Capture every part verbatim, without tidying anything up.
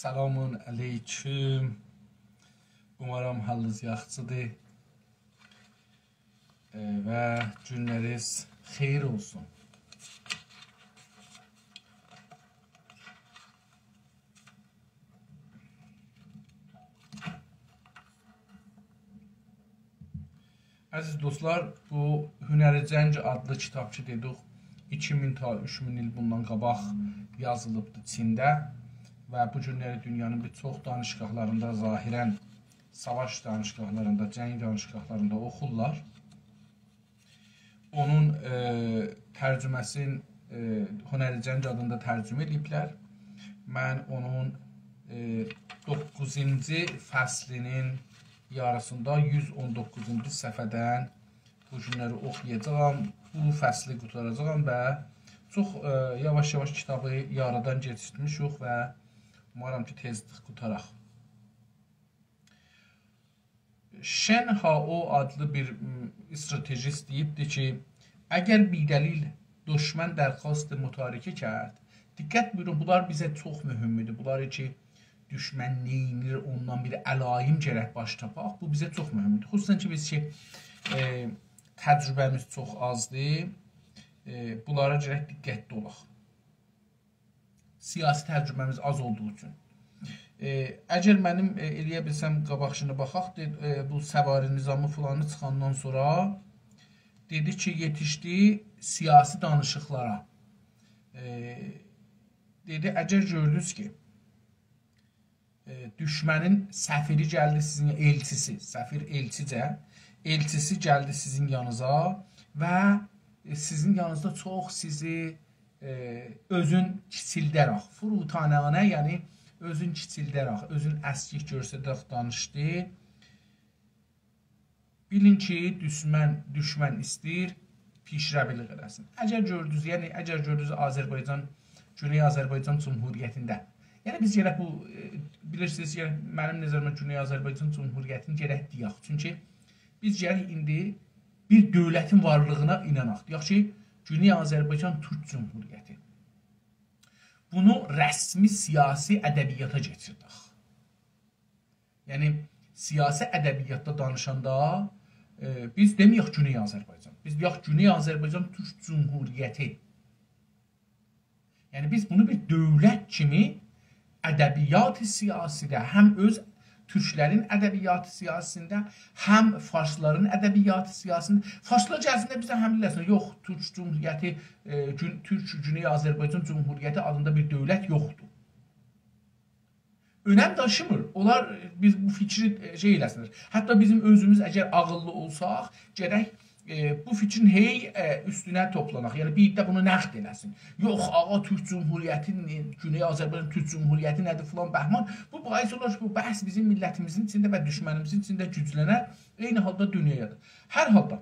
سلام علیکم. اومارام حالینیز یاخشیدیر. ائ، و گونلرینیز خئییر اولسون. عزیز دوستلار، بو هنر جنگ آدلی کیتاب کی دئدیک، ایکی مین تا اوچ مین ایل بوندان قاباق یازیلیبدی چینده و بو گونلری دونیانین بیر چوخ دانشگاهلاریندا، ظاهراً ساواش دانشگاهلاریندا، جنگ دانشگاهلاریندا اوخورلار. اونون، ائ، ترجمه‌سین، ائ، هنر جنگ آدیندا ترجمه ائدیبلر. من اونون، ائ، دوققوزونجو فصلینین یاریسیندا، یوز اون دوققوزونجو صفحه‌دن بو گونلری اوخویاجاغام. بو فصلی قوتاراجاغام و چوخ، ائ، یاواش-یاواش کیتابی یاریدان کئچیرتمیشیک و اومارام کی تئز قوتاراق. شن هائو آدلی بیر، م، استراتژیست دئییبدی کی، اگر بی‌دلیل دشمن درخواست متارکه کرد، دقت بویورون، بونلار بیزه چوخ مهمدور. بونلاری کی، دوشمن نئینیر، اوندان بیر علائم گرک باش تاپاق. بو بیزه چوخ مهمدور. خصوصاً کی، بیز کی، ائ، تجربه‌میز چوخ آزدیر، ائ، بونلارا گرک دقتلی اولاق. سیاسی تجربه‌میز آز اولدوغو اوچون. ائ، اگر منیم، ائ، ائلیه بیلسم، قاباقجینا باخاق، دئ-، ائ، بو سواری نظامی فلانی چیخاندان سونرا دئدی کی، یئتیشدی سیاسی دانیشیقلارا. ائ، دئدی، اگر گؤردونوز کی، ائ، دوشمنین سفیری گلدی سیزین، ائلچیسی، سفیر ائلچیجه، ائلچیسی گلدی سیزین یانینیزا و، ائ، سیزین یانینیزدا چوخ سیزی، ائ، اؤزون کیچیلده‌رک، فروتانه‌یانه، یعنی اؤزون کیچیلده‌رک، اؤزون اسکیک گؤرسده‌رک دانیشدی. بیلین کی، دوشمن، دوشمن ایسته‌ییر پیشرویلیق ائله‌سین. اگر گؤردونوز، یعنی اگر گؤردونوز آذربایجان، گونئی آذربایجان جمهوریتینده، یعنی بیز گرک بو، ائ، بیلیرسینیز کی، منیم نظریمه گونئی آذربایجان جمهوریتینی گرک دئیک. چونکی بیز گرک ایندی بیر دؤولتین وارلیغینا ایناناق. دئیک کی، گونئی آذربایجان تورک جمهوریتی. بونو رسمی سیاسی ادبیاتا کئچیردک. یعنی، سیاسی ادبیاتدا دانیشاندا، ائ، بیز دئمه‌یک گونئی آذربایجان. بیز دئیک گونئی آذربایجان تورک جمهوریتی. یعنی، بیز بونو بیر دؤولت کیمی ادبیات سیاسیده، هم اؤز تورکلرین ادبیات سیاسیسینده، هم فارسلارین ادبیات سیاسیسینده، فارسلار گلسین ده بیزه حمله ائله‌سین. یوخ، تورک جمهوریتی، ائ، گون-، تورک گونئی آذربایجان جمهوریتی آدیندا بیر دؤولت یوخدور. اؤنم داشیمیر. اونلار، ائ، بیز بو فیکری، ائ، شئی ائله‌سینلر. حتی بیزیم اؤزوموز اگر عاغیللی اولساق، گرک، ائ، بو فیکرین هئی، ائ، اوستونه توپلاناق. یعنی، بیر عده بونو نقد ائله‌سین. یوخ، آغا، تورک جمهوریتی، ائ، گونئی آذربایجان تورک جمهوریتی نه‌دیر، فلان بهمان. بو باعث اولار کی، بو بحث بیزیم میللتیمیزین ایچینده و دوشمنیمیزین ایچینده گوجلنه، عینی حالدا دونیادا دا. هر حالدا،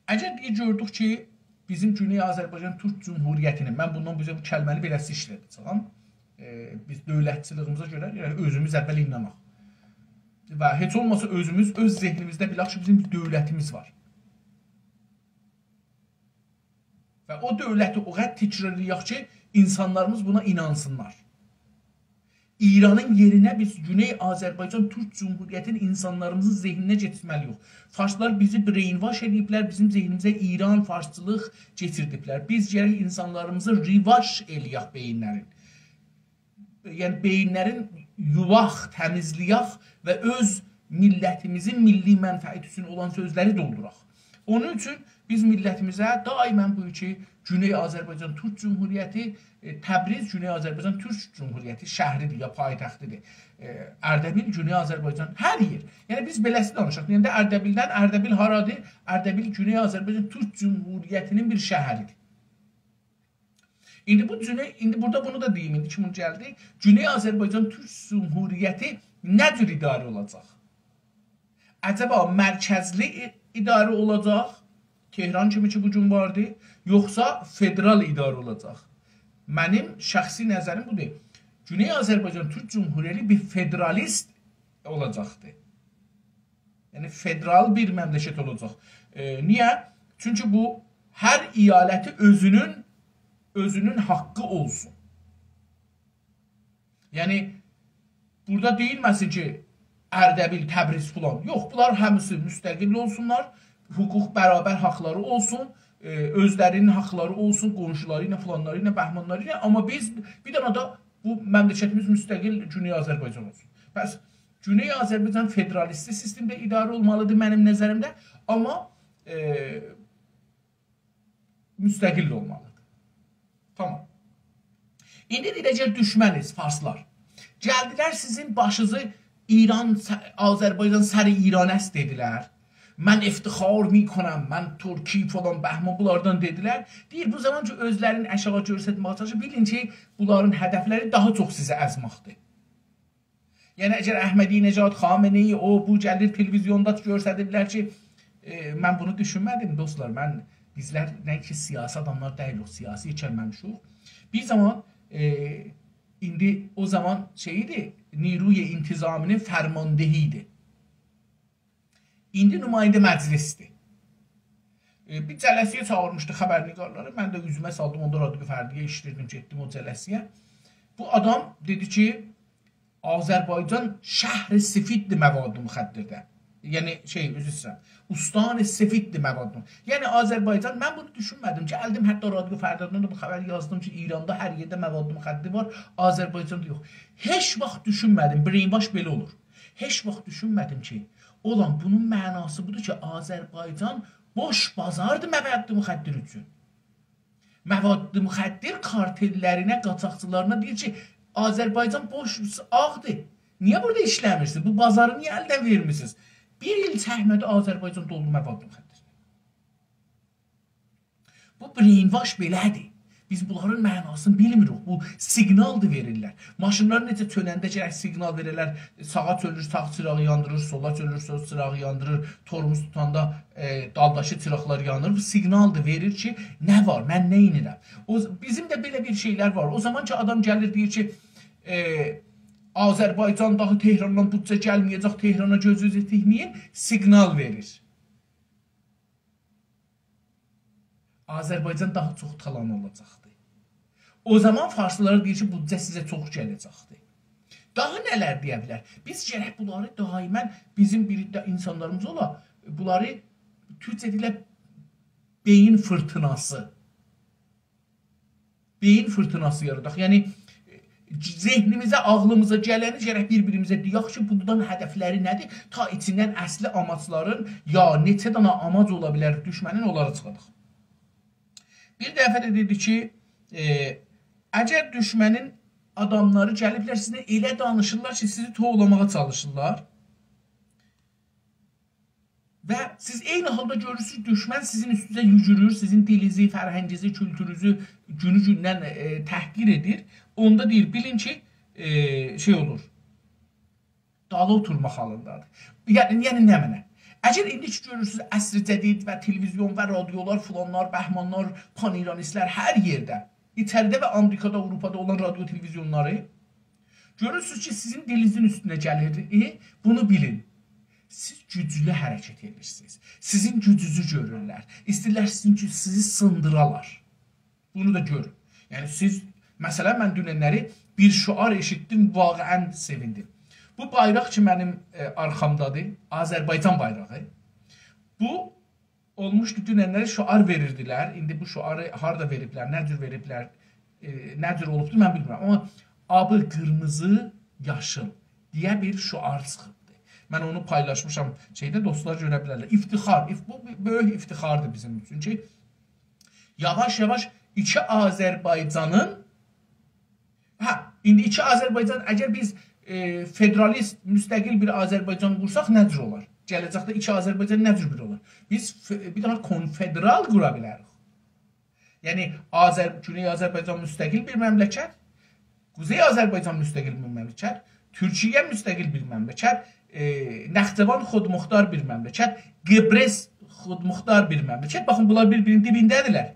اگر دئیه گؤردوک کی، بیزیم گونئی آذربایجان تورک جمهوریتینین، من بوندان بو کلمه‌نی بئله‌سی ایشله‌ده‌جم، ائ، بیز دؤولتچیلیگیمیزه گؤره، یعنی اؤزوموز اول ایناناق. و هئچ اولماسا اؤزوموز، اؤز ذهنیمیزده بیلک کی، بیزیم بیر دؤولتیمیز وار. و او دؤولتی او قدر تکرارلایاق کی، اینسانلاریمیز بونا اینانسینلار. ایرانین یئرینه بیز گونئی آذربایجان تورک جمهوریتینی اینسانلاریمیزین ذهنینه کئچیرمه‌لی‌ییک. فارسلار بیزی brainwash ائله‌ییبلر، بیزیم ذهنیمیزه ایران، فارسچیلیق کئچیردیبلر. بیز گرک اینسانلاریمیزی rewash ائله‌یک بئیینلرین. یعنی بئیینلرین یوواق، تمیزله‌یک و اؤز میللتیمیزین میللی منفعتی اوچون اولان سؤزلری دولدوراق. اونون اوچون بیز میللتیمیزه دائماً بو کی، گونئی آذربایجان تورک جمهوریتی، ائ، تبریز گونئی آذربایجان تورک جمهوریتی شهریدیر یا پایتختیدیر. ائ، اردبیل گونئی آذربایجان، هر یئر. یعنی بیز بئله‌سی دانیشاق. یعنی ده اردبیلدن، اردبیل هارادیر؟ اردبیل گونئی آذربایجان تورک جمهوریتینین بیر شهریدیر. ایندی بو گونئی، ایندی بورادا بونو دا دئییم، ایندی کی بونو گلدی. گونئی آذربایجان تورک جمهوریتی نه جور اداره اولاجاق؟ عجبا مرکزلی ای-، اداره اولاجاق، تهران کیمی کی بو گون واردی، یوخسا فدرال اداره اولاجاق؟ منیم شخصی نظریم بودور. گونئی آذربایجان تورک جمهوریتی بیر فدرالیست اولاجاقدی. یعنی فدرال بیر مملکت اولاجاق. ائ، نییه؟ چونکی بو هر ایالتی اؤزونون، اؤزونون حاققی اولسون. یعنی، بورادا دئییلمه‌سین کی، اردبیل، تبریز فلان. یوخ، بونلار همیسی مستقل اولسونلار، حقوق، برابر حاقلاری اولسون، ائ، اؤزلری‌نین حاقلاری اولسون، قونشولاری ایله، فلانلاری ایله، بهمانلاری ایله، آمما بیز بیر دنه ده بو مملکتیمیز مستقل گونئی آذربایجان اولسون. پس گونئی آذربایجان فدرالیستی سیستمده اداره اولمالیدیر منیم نظریمده، آمما، ائ، مستقل اولمالیدیر. تامام. ایندی دئییر، اگر دوشمنیز، فارسلار، گلدیلر سیزین باشینیزی ایران، س-، آذربایجان سر ایران است دئدیلر. من افتخار می‌کنم، من ترکی فلان بهمان بونلاردان دئدیلر. دئییر، بو زامان کی، اؤزلرینی آشاغی گؤرستمه‌یه چالیشیر، بیلین کی، بونلارین هدفلری داها چوخ سیزی ازماقدیر. یعنی، اگر احمدی‌نژاد، خامنه‌ای، او، بو گلیر تلویزیوندا گؤرسدیرلر کی، ائ، من بونو دوشونمه‌دیم، دوستلار. من، بیزلر نه کی سیاسی آداملار دئییلیک، سیاسی کلمه‌میشوق. بیر زامان، ائ، ایندی او زامان شئی ایدی، نیروی انتظامی‌نین فرماندهی ایدی. ایندی نماینده مجلسدیر. ائ، بیر جلسه‌یه چاغیرمیشدی خبرنگارلاری. من ده اوزومه سالدیم، اوندا رادیو فردایا ایشله‌ییردیم، گئتدیم او جلسه‌یه. بو آدام دئدی کی، آذربایجان شهر سفیددیر مواد مخدرده. یعنی، شئی، عذر ایسته‌ییرم، استان سفیددیر مواد مخدر. یعنی، آذربایجان، من بونو دوشونمه‌دیم کی، گلدیم حتی رادیو فردادان دا بو خبری یازدیم کی، ایراندا هر یئرده مواد مخدر وار، آذربایجاندا یوخ. هئچ واخت دوشونمه‌دیم، brainwash بئله اولور. هئچ واخت دوشونمه‌دیم کی، اولان بونون معناسی بودور کی، آذربایجان بوش بازاردیر مواد مخدر اوچون. مواد مخدر کارتل‌لرینه، قاچاقچیلارینا دئییر کی، آذربایجان بوش، آغدیر. نییه بورادا ایشله‌میرسینیز؟ بو بازاری نییه الدن وئرمیرسینیز؟ بیر ایل چکمه‌دی، آذربایجان دولدو مواد مخدر. بو brainwash بئله‌دیر. بیز بونلارین معناسینی بیلمیریک. بو سیگنالدیر وئریرلر. ماشینلار نئجه چؤننده گرک سیگنال وئره‌لر، ساغا چؤنور، ساغ چیراغی یاندیریر، سولا چؤنور، سول چیراغی یاندیریر، ترمز توتاندا، ائ، دالداکی چیراقلار یانیر. بو سیگنالدیر، وئریر کی، نه وار، من نه ائدیرم. او، بیزیم ده بئله بیر شئیلر وار. او زامان کی، آدام گلیر، دئییر کی، ائ، آذربایجان داها تهراندان بودجه گلمه‌یه‌جک، تهرانا گؤزونوزو تیکمه‌یین، سیگنال وئریر. آذربایجان داها چوخ تالان اولاجاقدی. او زامان فارسلارا دئییر کی، بودجه سیزه چوخ گله‌جکدی. داها نه‌لر دئیه بیلر؟ بیز گرک بونلاری دائماً، بیزیم بیر ده اینسانلاریمیز اولا، بونلاری، تورکجه دئییرلر، بئیین فیرتیناسی. بئیین فیرتیناسی یاراداق. یعنی، ذهنیمیزه، عاغلیمیزا گلنی گرک بیر-بیریمیزه دئیک کی، بوندان هدفلری نه‌دیر؟ تا ایچیندن اصلی آماجلارین، یا نئچه دانا آماج اولا بیلر دوشمنین، اونلاری چیخاداق. بیر دفعه ده دئدی کی، ائ، اگر دوشمنین آداملاری گلیبلر، سیزینله ائله دانیشیرلار کی، سیزی توولاماغا چالیشیرلار. و سیز عینی حالدا گؤرورسونوز، دوشمن سیزین اوستونوزه یوگورور، سیزین دیلینیزی، فرهنگینیزی، کولتورونوزو گونو-گوندن، ائ، تحقیر ائدیر. اوندا دئییر، بیلین کی، ائ، شئی اولور، دالی اوتورما حالیندادیر. یعنی، یعنی نمنه؟ اگر ایندی کی گؤرورسونوز، عصر جدید و تلویزیون و رادیولار، فلانلار، بهمانلار، پان‌ایرانیستلر هر یئرده، ایچریده و آمریکادا، آوروپادا اولان رادیو تلویزیونلاری، گؤرورسونوز کی، سیزین دیلینیزین اوستونه گلیر، ائ، بونو بیلین. سیز گوجلو حرکت ائدیرسینیز. سیزین گوجونوزو گؤرورلر. ایسته‌ییرلر سیزین کی، سیزی سیندیرالار. بونو دا گؤرون. یعنی سیز، مثلا، من دوننلری بیر شعار ائشیتدیم، واقعاً سئویندیم. بو بایراق کی، منیم، ائ، آرخامدادیر، آذربایجان بایراغی. بو اولموشدو، دوننلری شعار وئریردیلر. ایندی بو شعاری هاردا وئریبلر، نه جور وئریبلر، ائ، نه جور اولوبدور، من بیلمیرم. آمما آبی قیرمیزی، یاشیل دئیه بیر شعار چیخیبدی. من اونو پایلاشمیشام شئیده، دوستلار گؤره بیلرلر. افتخار، اف-، بو بؤیوک افتخاردیر بیزیم اوچون کی، یاواش-یاواش ایکی آذربایجانین، هه، ایندی ایکی آذربایجان، اگر بیز، ائ، فدرالیست، مستقل بیر آذربایجان قورساق، نه جور اولار؟ گله‌جکده ایکی آذربایجان نه جور بیر اولار؟ بیز ف-، بیر دنه کنفدرال قورا بیلریک. یعنی، آذر-، گونئی آذربایجان مستقل بیر مملکت، قوزئی آذربایجان مستقل بیر مملکت، تورکیه مستقل بیر مملکت، ائ، نخجوان خودمختار بیر مملکت، قبرس خودمختار بیر مملکت. باخین، بونلار بیر-بیرینین دیبینده‌دیرلر.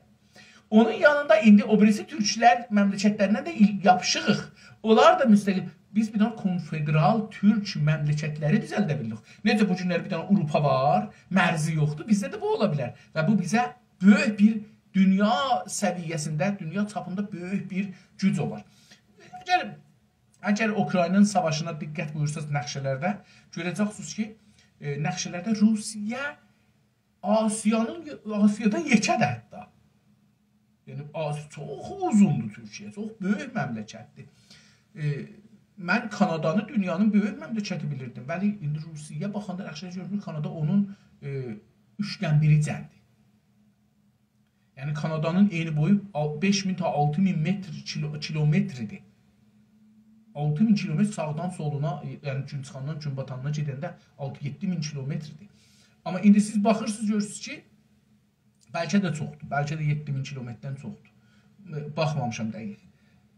اونون یانیندا ایندی او بیریسی تورکلر مملکتلرینن ده ایل-، یاپیشیغیق. اونلار دا مستقل. بیز بیر دنه کنفدرال تورک مملکتلری دوزلده بیلدیک. نئجه بو گونلر بیر دنه آوروپا وار، مرزی یوخدور، بیزده ده بو اولا بیلر. و بو بیزه بؤیوک بیر دونیا سویه‌سینده، دونیا چاپیندا بؤیوک بیر گوج اولار. گلین، اگر اوکراینین ساواشینا دقت بویورسانیز نقشه‌لرده، گؤره‌جکسینیز کی، ائ، نقشه‌لرده روسیه آسیانین، آسیادان یئکه‌دیر حتی. یعنی، آس-، چوخ اوزوندور تورکیه، چوخ بؤیوک مملکتدیر. ائ، من کانادانی دونیانین بؤیوک مملکتی بیلیردیم. بلی، ایندی روسیه باخاندا نقشه گؤرونور، کانادا اونون، ائ، اوچدن بیریجندیر. یعنی، کانادانین انی بویو آل-، بئش مین تا آلتی مین متر، کیلو-، کیلومتردیر. آلتی مین کیلومتر ساغدان سولونا، یعنی گون چیخاندان گون باتانینا گئدنده آلتی یئددی مین کیلومتردیر. آمما ایندی سیز باخیرسینیز، گؤرورسونوز کی، بلکه ده چوخدور. بلکه ده یئددی مین کیلومتردن چوخدور. ائ، باخمامیشام دقیق.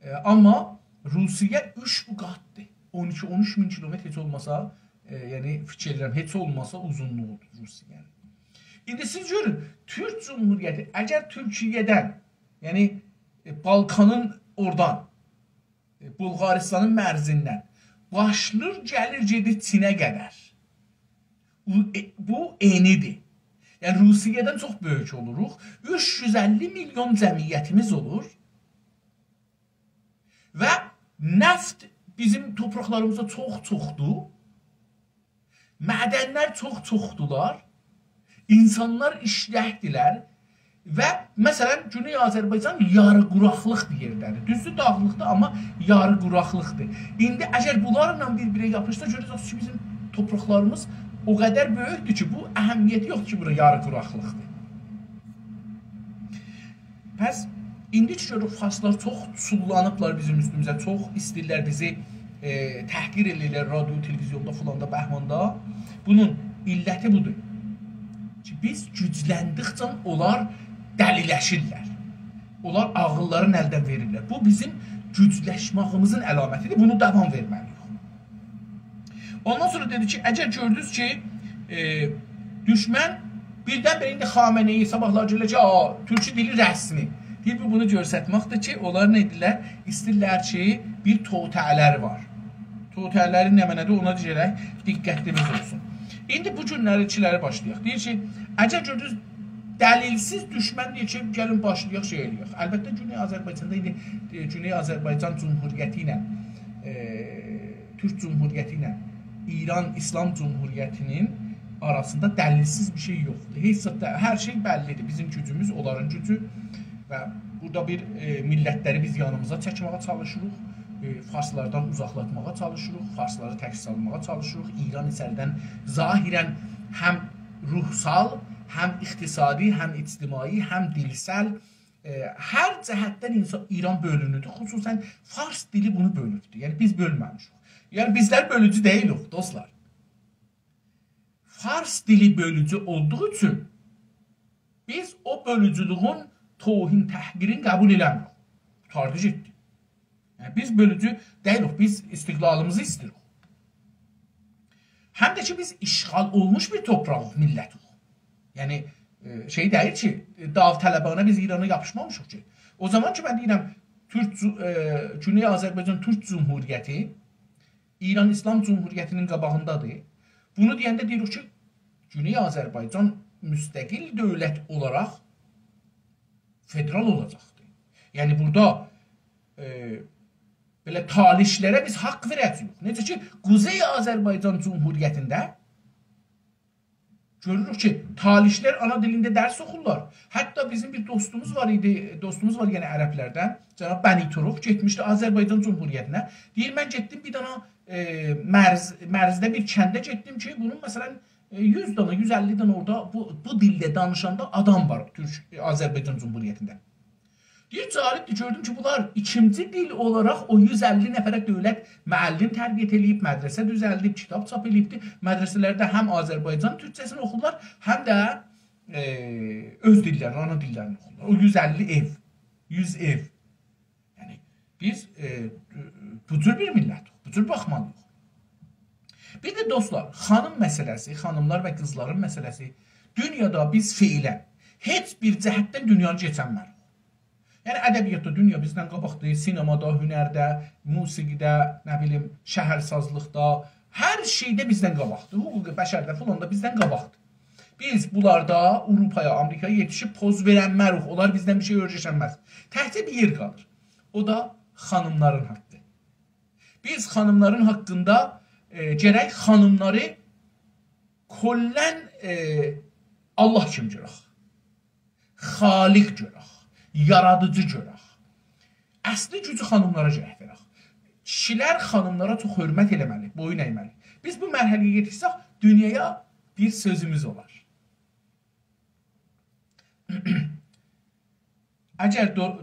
ائ، آمما روسیه اوچ بو قاتدیر. اون ایکی، اون اوچ مین کیلومتر هئچ اولماسا، ائ، یعنی فیکیر ائدیرم، هئچ اولماسا اوزونلوغودور روسیه‌نین. ایندی سیز گؤرون، تورک جمهوریتی اگر تورکیه‌دن، یعنی، ائ، بالکانین اورادان، ائ، بولغاریستانین مرزیندن باشلاییر، گلیر، گئدیر چینه قدر. بو، ائ، بو انی‌دیر. یعنی، روسیه‌دن چوخ بؤیوک اولوروق. اوچ یوز اللی میلیون جمعیتیمیز اولور. و نفت بیزیم تورپاقلاریمیزدا چوخ چوخدور. معدنلر چوخ چوخدولار. اینسانلار ایشلکدیلر. و، مثلا، گونئی آذربایجان یاری قوراقلیق بیر یئرده‌دیر. دوزدور، داغلیقدیر، آمما یاری قوراقلیقدیر. ایندی اگر بونلارلا بیر-بیره یاپیشسا، گؤره‌جکسینیز کی، بیزیم تورپاقلاریمیز او قدر بؤیوکدور کی، بو اهمیتی یوخدور کی، بورا یاری قوراقلیقدیر. پس ایندی کی گؤروروک، فارسلار چوخ چوللانیبلار بیزیم اوستوموزه، چوخ ایسته‌ییرلر بیزی، ائ، تحقیر ائله‌ییرلر رادیو، تلویزیوندا، فلاندا، بهماندا. بونون علتی بودور کی، بیز گوجلندیکجه اونلار دلیلشیرلر. اونلار عاغیللارین الدن وئریرلر. بو بیزیم گوجلشمه‌ییمیزین علامتیدیر. بونو داوام وئرمه‌لی‌ییک. اوندان سونرا دئدی کی، اگر گؤردونوز کی، ائ، دوشمن بیردن-بیره ایندی خامنه‌ای صاباحلار گلیر کی، «آ، تورکو دیلی رسمی.» دئییر، بو بونو گؤسترمکدیر کی، اونلار نه ائدیرلر؟ ایسته‌ییرلر کی، بیر توطئه‌لری وار. توطئه‌لری نمنه‌دیر، اونا گرک دقتیمیز اولسون. ایندی بو گونلری، ایکیلری باشلایاق. دئییر کی، اگر گؤردونوز، دلیلسیز دوشمن دئییر کی، گلین باشلایاق، شئی ائله‌یک. البته، گونئی آذربایجاندا ایندی، ائ، گونئی آذربایجان جمهوریتی ایله، ائ، تورک جمهوریتی ایله ایران ایسلام جمهوریتی‌نین آراسیندا دلیلسیز بیر شئی یوخدور. هئچ زاد دا، هر شئی بللی‌دیر. بیزیم گوجوموز، اونلارین گوجو و بورادا بیر، ائ، میللتلری بیز یانیمیزا چکمه‌یه چالیشیریق، ائ، فارسلاردان اوزاقلاتماغا چالیشیریق، فارسلاری تک سالماغا چالیشیریق. ایران ایچریدن ظاهراً هم روحسال، هم اقتصادی، هم اجتماعی، هم دیلسل، ائ، هر جهتدن اینسان، ایران بؤلونودور. خصوصاً فارس دیلی بونو بؤلوبدور. یعنی بیز بؤلمه‌میشیک. یعنی بیزلر بؤلوجو دئییلیک، دوستلار. فارس دیلی بؤلوجو اولدوغو اوچون بیز او بؤلوجولویون توهین، تحقیرین قبول ائله‌میریک. قوتاردی گئتدی. یعنی بیز بؤلوجو دئییلیک، بیز استقلالیمیزی ایسته‌ییریک. هم ده کی، بیز اشغال اولموش بیر تورپاغیق، میللتیک. یعنی، ائ، شئی دئییل کی، داوطلبانه بیز ایرانا یاپیشمامیشیق کی. او زامان کی، من دئییرم، تورک جو-، ائ، گونئی آذربایجان تورک جمهوریتی ایران ایسلام جمهوریتی‌نین قاباغیندادیر. بونو دئینده دئییریک کی، گونئی آذربایجان مستقل دؤولت اولاراق فدرال اولاجاقدیر. یعنی بورادا، ائ، بئله تالیشلره بیز حاق وئره‌جه‌ییک. نئجه کی، قوزئی آذربایجان جمهوریتینده گؤروروک کی، تالیشلر آنا دیلینده درس اوخورلار. حتی بیزیم بیر دوستوموز وار ایدی، دوستوموز وار، یعنی عربلردن، جناب بنی تروف، گئتمیشدی آذربایجان جمهوریتینه. دئییر، من گئتدیم بیر دنه، ائ، مرز، مرزده بیر کنده گئتدیم کی، بونون، مثلا، ائ، یوز دنه، یوز اللی دنه اورادا بو، بو دیلده دانیشاندا آدام وار تورک، ائ، آذربایجان جمهوریتینده. دئییر، جالبدیر، گؤردوم کی، بونلار ایکینجی دیل اولاراق او یوز اللی نفره دؤولت معلم تربیت ائله‌ییب، مدرسه دوزلدیب، کیتاب چاپ ائله‌ییبدیر. مدرسه‌لرده هم آذربایجان تورکجه‌سینی اوخورلار، هم ده، ائ، اؤز دیللرینی، آنا دیللرینی اوخورلار. او یوز اللی ائو، یوز ائو. یعنی، بیز، ائ، بو جور بیر میللتیک، بو جور باخمالی‌ییق. بیر ده دوستلار، خانیم مسئله‌سی، خانیملار و قیزلارین مسئله‌سی، دونیادا بیز فعلاً هئچ بیر جهتدن دونیانی کئچنمه‌ریک. یعنی ادبیاتدا دونیا بیزدن قاباقدیر، سینمادا، هنرده، موسیقیده، نه بیلیم، شهرسازلیقدا، هر شئیده بیزدن قاباقدیر. حقوق بشرده، فلاندا بیزدن قاباقدیر. بیز بونلاردا آوروپایا، آمریکایا یئتیشیب پوز وئرنمه‌ریک، اونلار بیزدن بیر شئی اؤیرشنمز. تکجه بیر یئر قالیر. او دا خانیملارین حاقی. بیز خانیملارین حاقیندا، ائ، گرک خانیملاری کلاً، ائ، الله کیمی گؤرک. خالق گؤرک، یارادیجی گؤرک. اصلی گوجو خانیملارا گرک وئرک. کیشیلر خانیملارا چوخ حؤرمت ائله‌مه‌لی، بویون اَیمه‌لی. بیز بو مرحله‌یه یئتیشسک، دونیایا بیر سؤزوموز اولار. اگر دو-،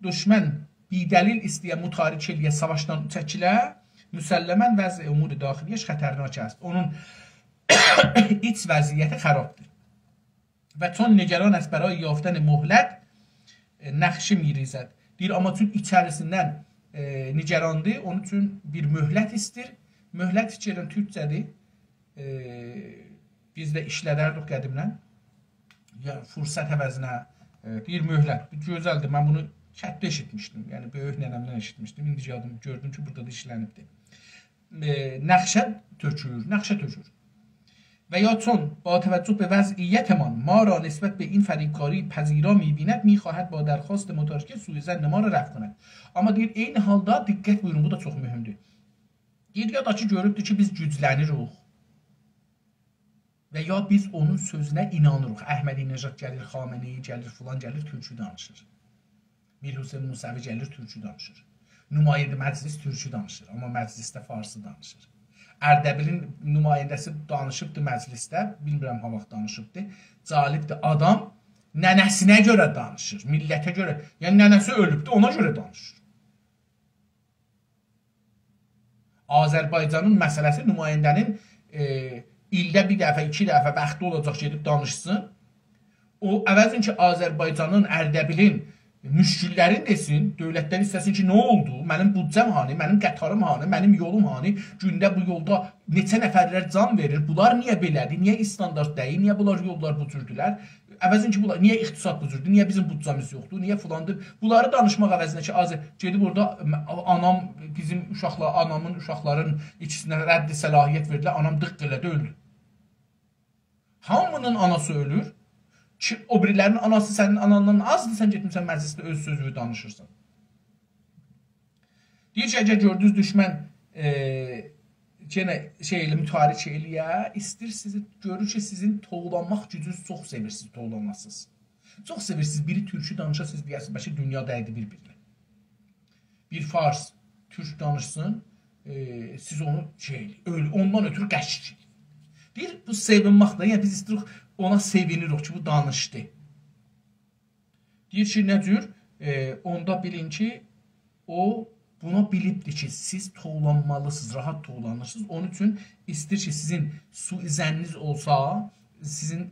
دوشمن بی‌دلیل ایسته‌یه متارکه ائله‌یه، ساواشدان چکیله، مسلماً وضع امور داخلیش خطرناک است. اونون ایچ وضعیتی خرابدیر. و چون نگران است برای یافتن مهلت، ائ، نقشه می‌ریزد. دئییر، آمما چون ایچریسیندن، ائ، نگراندیر، اونون اوچون بیر مهلت ایستیر. مهلت فیکر ائدیرم تورکجه‌دیر. ائ، بیز ده ایشلدردیک قدیمدن. یعنی، فرصت عوضینه، ائ، دئییر، مهلت. بو گؤزلدیر. من بونو کتده ائشیتمیشدیم. یعنی، بؤیوک ننه‌مدن ائشیتمیشدیم. ایندی یادیم، گؤردوم کی، بورادا دا ایشلنیبدیر. ائ، نقشه تؤکور، نقشه تؤکور. و یا چون با توجه به وضعیتمان ما را نسبت به این فریبکاری پذیرا می‌بیند، می‌خواهد با درخواست متارکه سوء ظن ما را رفع کند. آمما دئییر، عینی حالدا دقت بویورون، بو دا چوخ مهمدور. دئییر، یا دا کی، گؤروبدور کی، بیز گوجلنیریک. و یا بیز اونون سؤزونه اینانیریق. احمدی‌نژاد گلیر، خامنه‌ای گلیر، فلان گلیر، تورکو دانیشیر. میرحسین موسوی گلیر، تورکو دانیشیر. نماینده مجلس تورکو دانیشیر، آمما مجلسده فارسی دانیشیر. اردبیلین نماینده‌سی دانیشیبدی مجلسده، بیلمیرم ها واخت دانیشیبدی. جالبدیر، آدام ننه‌سینه گؤره دانیشیر، میللته گؤره. یعنی ننه‌سی اؤلوبدو، اونا گؤره دانیشیر. آذربایجانین مسئله‌سی نماینده‌نین، ائ، ایلده بیر دفعه، ایکی دفعه واختی اولاجاق گئدیب دانیشسین. او، عوضین کی، آذربایجانین، اردبیلین مشکل‌لرینی دئسین، دؤولتدن ایسته‌سین کی، نه اولدو؟ منیم بودجه‌م هانی؟ منیم قطاریم هانی؟ منیم یولوم هانی؟ گونده بو یولدا نئچه نفرلر جان وئریر. بونلار نییه بئله‌دیر؟ نییه استاندارد دئییل؟ نییه بونلار یوللار بو جوردولر؟ عوضین کی، بونلار، نییه اقتصاد بو جوردور؟ نییه بیزیم بودجه‌میز یوخدور؟ نییه فلاندیر؟ بونلاری دانیشماق عوضینه کی، آذر-، گئدیب اورادا، م-، آنام، بیزیم اوشاقلار، آنامین، اوشاقلارین ایکیسینه رد صلاحیت وئردیلر، آنام دیق ائله‌دی، اؤلدو. هامی‌نین آناسی اؤلور. کی، او بیری‌لرین آناسی سنین آناندان آزدیر، سن گئتمیسن مجلسده اؤز سؤزونو دانیشیرسان. دئییر کی، اگر گؤردونوز دوشمن، ائ، یئنه شئی ائله، متحرک ائله‌یه، ایسته‌ییر سیزی، گؤرور کی، سیزین توولانماق گوجونوز، چوخ سئویرسینیز توولاناسینیز. چوخ سئویرسینیز بیری تورکو دانیشا، سیز دئیه‌سینیز، بلکه دونیا دَیدی بیر-بیرینه. بیر فارس تورک دانیشسین، ائ، سیز اونو شئی ائله‌یین، اؤل-، اوندان اؤترو قشنگ. دئییر، بو سئوینمک ده، یعنی بیز ایسته‌ییریک، اونا سئوینیریک کی، بو دانیشدی. دئییر کی، نه جور؟ ائ، اوندا بیلین کی، او بونو بیلیبدیر کی، سیز توولانمالیسینیز، راحت توولانیرسینیز. اونون اوچون ایسته‌ییر کی، سیزین سوءظنینیز اولسا، سیزین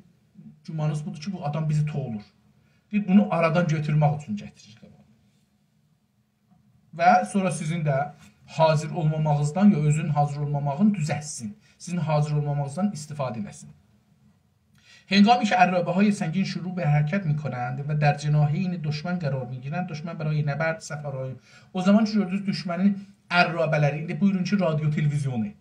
گومانینیز بودور کی، بو آدام بیزی توولور. دئییر، بونو آرادان گؤتورمک اوچون گتیریر قاباغا. و سونرا سیزین ده حاضر اولماماغینیزدان، یا اؤزونون حاضر اولماماغینی دوزلتسین. سیزین حاضر اولماماغینیزدان استفاده ائله‌سین. هنگامی که عرابه‌های سنگین شروع به حرکت می‌کنند و در جناحین دشمن قرار می‌گیرند، دشمن برای نبرد صف آرایی. او زامان کی، گؤردونوز دوشمنین عرابه‌لری، ایندی بویورون کی، رادیو تلویزیونو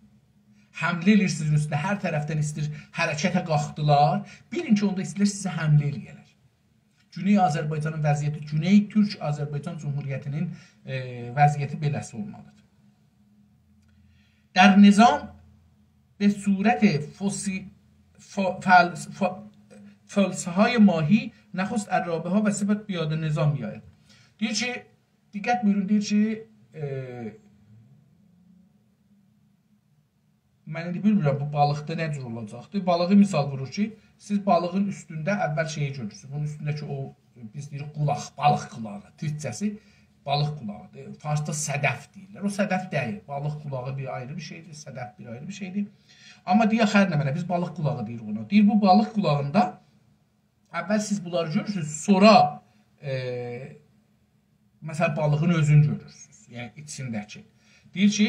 حمله ائله‌ییر سیزین اوستونه، هر طرفدن ایسته‌ییر حرکته قالخدیلار. بیلین کی، اوندا ایسته‌ییرلر سیزه حمله ائله‌یه‌لر. گونئی آذربایجانین وضعیتی، گونئی تورک آذربایجان جمهوریتی‌نین، ائ، وضعیتی بئله‌سی اولمالیدیر. در نظام به صورت فسی-، ف-، فل-، ف-، فلس‌های ماهی نخست عرابه‌ها و سپس پیاده نظام می‌آید. دئییر کی، دقت بویورون، دئییر کی، ائ، من ایندی بیلمیرم بو بالیقدا نه جور اولاجاقدیر. بالیغی مثال وورور کی، سیز بالیغین اوستونده اول شئیی گؤرورسونوز. بونون اوستونده کی، او، بیز دئییریک قولاق، بالیق قولاغی. تورکجه‌سی بالیق قولاغیدیر. فارسدا صدف دئییرلر. او صدف دئییل. بالیق قولاغی بیر آیری بیر شئیدیر، صدف بیر آیری بیر شئیدیر. آمما دئیک، هر نمنه، بیز بالیق قولاغی دئییریک اونا. دئییر، بو بالیق قولاغیندا اول سیز بونلاری گؤرورسونوز، سونرا، ائ، مثلا، بالیغین اؤزونو گؤرورسونوز، یعنی ایچینده‌کی. دئییر کی،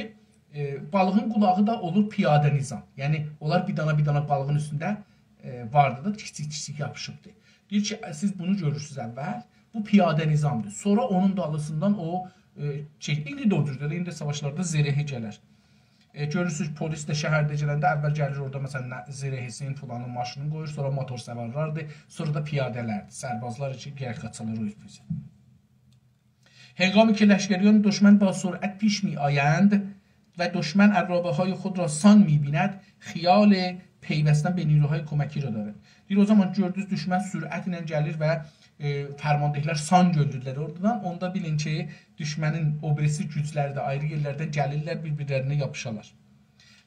ائ، بالیغین قولاغی دا اولور پیاده نظام. یعنی، اونلار بیر دانا، بیر دانا بالیغین اوستونده، ائ، واردی دا، کیچیک-کیچیک یاپیشیبدی. دئییر کی، سیز بونو گؤرورسونوز اول، بو پیاده نظامدیر. سونرا اونون دالیسیندان او، ائ، شئی، ایندی ده او جوردور، ایندی ساواشلاردا زرهی گلر. ائ، گؤرورسونوز، پلیس ده شهرده گلنده اول گلیر اورادا، مثلا، نه-، زرهی‌سین، فلانین ماشینین قویور، سونرا موتورسوارلاردیر، سونرا دا پیاده‌لردیر، سربازلار کی، گرک قاچالار او اوزه. هنگامی که لشکریان دشمن با سرعت پیش می‌آیند، و دشمن عرابه‌های خود را سان می‌بیند، خیال پیوستن به نیروهای کمکی را دارد. دئییر، او زامان گؤردونوز دوشمن سرعتله گلیر و، ائ، فرمانده‌لر سان گؤندرورلر اورادان، اوندا بیلین کی، دوشمنین او بیریسی گوجلری ده آیری یئرلردن گلیرلر، بیر-بیرلرینه یاپیشالار.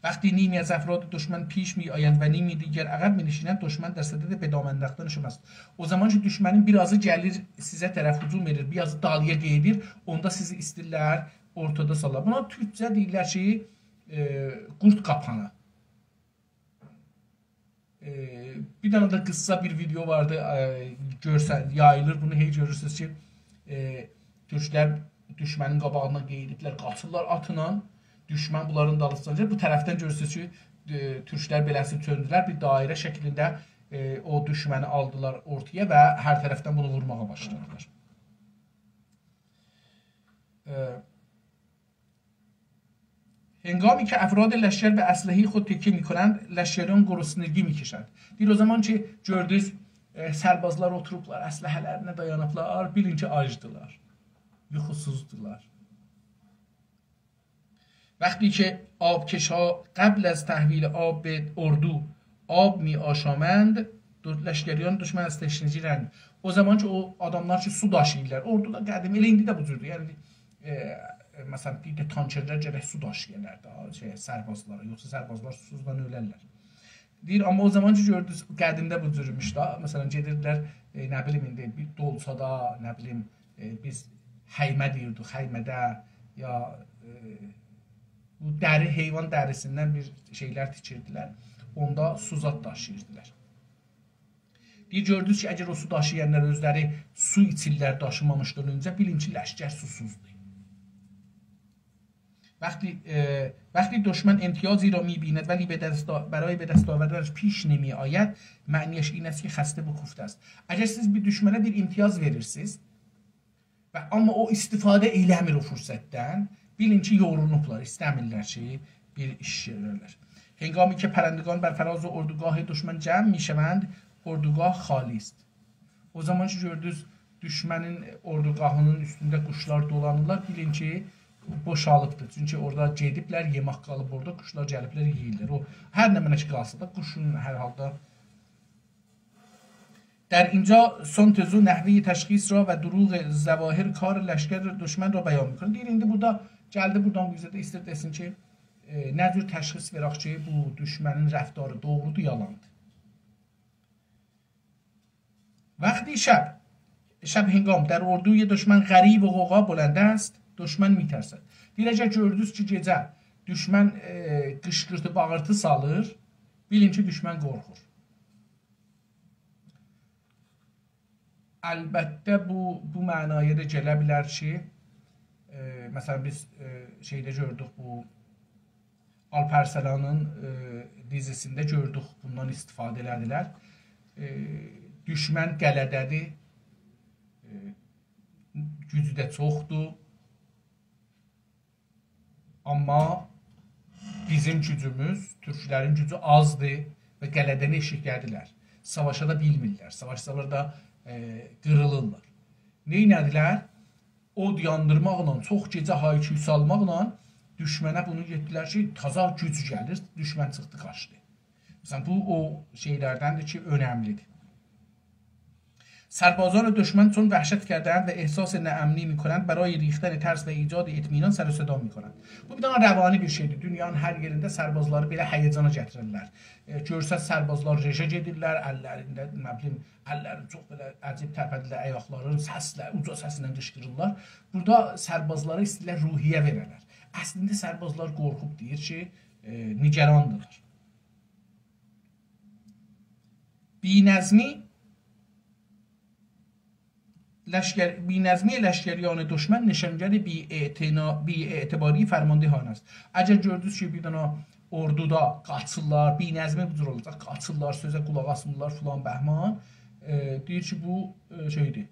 وقتی نیمی از افراد دشمن پیش می‌آیند و نیمی دیگر عقب می‌نشینند، دشمن در صدد به دام انداختن شماست. او زامان کی، دوشمنین بیر آزی گلیر، سیزه طرف هجوم ائدیر، بیر آزی دالییا گئدیر، اوندا سیزی ایسته‌ییرلر اورتادا سالار. بونا تورکجه دئییرلر کی، ائ، قورد قاپانی. ائ، بیر دنه ده قیسا بیر ویدئو واردی، ائ، گؤرسه-، یاییلیر. بونو هئی گؤرورسونوز کی، ائ، تورکلر دوشمنین قاباغیندان قئییدیبلر، قاچیرلار آتلا، دوشمن بونلارین دالیسیجا گلیر. بو طرفدن گؤرورسونوز کی، ائ، تورکلر بئله‌سی چؤندولر، بیر دایره شکلینده، ائ، او دوشمنی آلدیلار اورتایا و هر طرفدن بونو وورماغا باشلادیلار. ائ، هنگامی که افراد لشکر به اسلحهٔ خود تکیه می‌کنند، لشکریان گرسنگی می‌کشند. دئییر، او زامان کی، گؤردونوز، ائ، سربازلار اوتوروبلار، اسلحه‌لرینه دایانیبلار، بیلین کی، آجدیلار، یوخوسوزدولار. وقتی که آبکش‌ها قبل از تحویل آب به اردو آب می‌آشامند، دو-، لشکریان دشمن از تشنگی رنج. او زامان کی، او آداملار کی، سو داشیییرلار. اردو دا قدیم، ائله ایندی ده بو جوردور. یعنی، ائ، مثلا، بیر ده تانکرلر گرک سو داشییالار دا، شئی، سربازلارا. یوخسا سربازلار سوسوزدان اؤلرلر. دئییر، آمما او زامان کی، گؤردونوز، قدیمده بو جور ایمیش دا. مثلا، گئدیردیلر، ائ، نه بیلیم، ایندی بیر دولچادا، نه بیلیم، ائ، بیز هیمه دئییردیک، هیمه‌ده یا، ائ، بو دری، حیوان دریسیندن بیر شئیلر تیکیردیلر. اوندا سو زاد داشیییردیلار. دئییر، گؤردونوز کی، اگر او سو داشییانلار اؤزلری سو ایچیرلر داشیمامیشدان اؤنجه، بیلین کی، لشکر سوسوزدور. وقتی، ائ، وقتی دشمن امتیازی را می‌بیند ولی به دست آ-، برای به دست آوردنش پیش نمی‌آید، معنیش این است که خسته و کوفته است. اگر سیز بیر دوشمنه بیر امتیاز وئریرسینیز و آمما او استفاده ائله‌میر او فرصتدن، بیلین کی، یورولوبلار، ایسته‌میرلر کی، بیر ایش گؤررلر. هنگامی که پرندگان بر فراز اردوگاه دشمن جمع می‌شوند، اردوگاه خالی است. او زامان کی، گؤردونوز، دوشمنین اردوگاهینین اوستونده قوشلار دولانیرلار، بیلین کی، بوشالیبدیر. چونکی اورادا گئدیبلر، یئمک قالیب اورادا، قوشلار گلیبلر، یئییرلر. او، هر نمنه کی قالسا دا، قوشون هر حالدا. در اینجا سون تزو نحوهٔ تشخیص را و دروغ ظواهر کار لشکر دشمن را بیان می‌کنه. دئییر، ایندی بورادا گلدی، بورادان بو اوزه ده ایسته‌ییر دئسین کی، ائ، نه جور تشخیص وئرک کی، بو دوشمنین رفتاری دوغرودور، یالاندیر. وقتی شب، شب هنگام در اردوی دشمن غریو و غوغا بلند است، دشمن می‌ترسد. دئییر، اگر گؤردونوز کی، گئجه دوشمن، ائ، قیشقیرتی، باغیرتی سالیر، بیلین کی، دوشمن قورخور. البته، بو، بو معنایا دا گله بیلر کی، ائ، مثلا، بیز، ائ، شئیده گؤردوک، بو آلپ ارسلانین، ائ، دیزیسینده گؤردوک، بوندان استفاده ائله‌دیلر. ائ، دوشمن قلعه‌ده‌دیر، ائ، گوجو ده چوخدور. آمما بیزیم گوجوموز، تورکلرین گوجو آزدیر و قلعه‌دن ائشیکده‌دیرلر. ساواشا دا بیلمیرلر. ساواشسالار دا، ائ، قیریلیرلار. نئینه‌دیلر؟ اود یاندیرماقلا، چوخ گئجه های‌کوی سالماقلا دوشمنه بونو گئتدیلر کی، تازا گوج گلیر، دوشمن چیخدی، قاچدی. مثلا، بو او شئیلردندیر کی، اؤنملیدیر. سربازان دشمن چون وحشت کرده‌اند و احساس ناامنی می‌کنند، برای ریختن ترس و ایجاد اطمینان سر و صدا می‌کنند. بو بیر دنه روانی بیر شئیدیر. دونیانین هر یئرینده سربازلاری بئله هیجانا گتیریرلر. ائ، گؤرسن سربازلار رژه گئدیرلر، اللرینده، نه بیلیم، اللرینی چوخ بئله عجیب ترپدیرلر، آیاقلارینی سسله، اوجا سسله قیشقیریرلار. بورادا سربازلارا ایسته‌ییرلر روحیه وئره‌لر. اصلینده سربازلار قورخوب، دئییر کی، ائ، نگراندیرلار. بی‌نظمی لشکر، بی‌نظمی لشکریان دشمن نشانگر بی‌اعتنا-، بی‌اعتباری فرماندهان است. اگر گؤردونوز کی، بیر دنه اوردودا قاچیرلار، بی‌نظمی بو جور اولاجاق، قاچیرلار، سؤزه قولاق آسمیرلار، فلان بهمان، ائ، دئییر کی، بو، ائ، شئیدیر،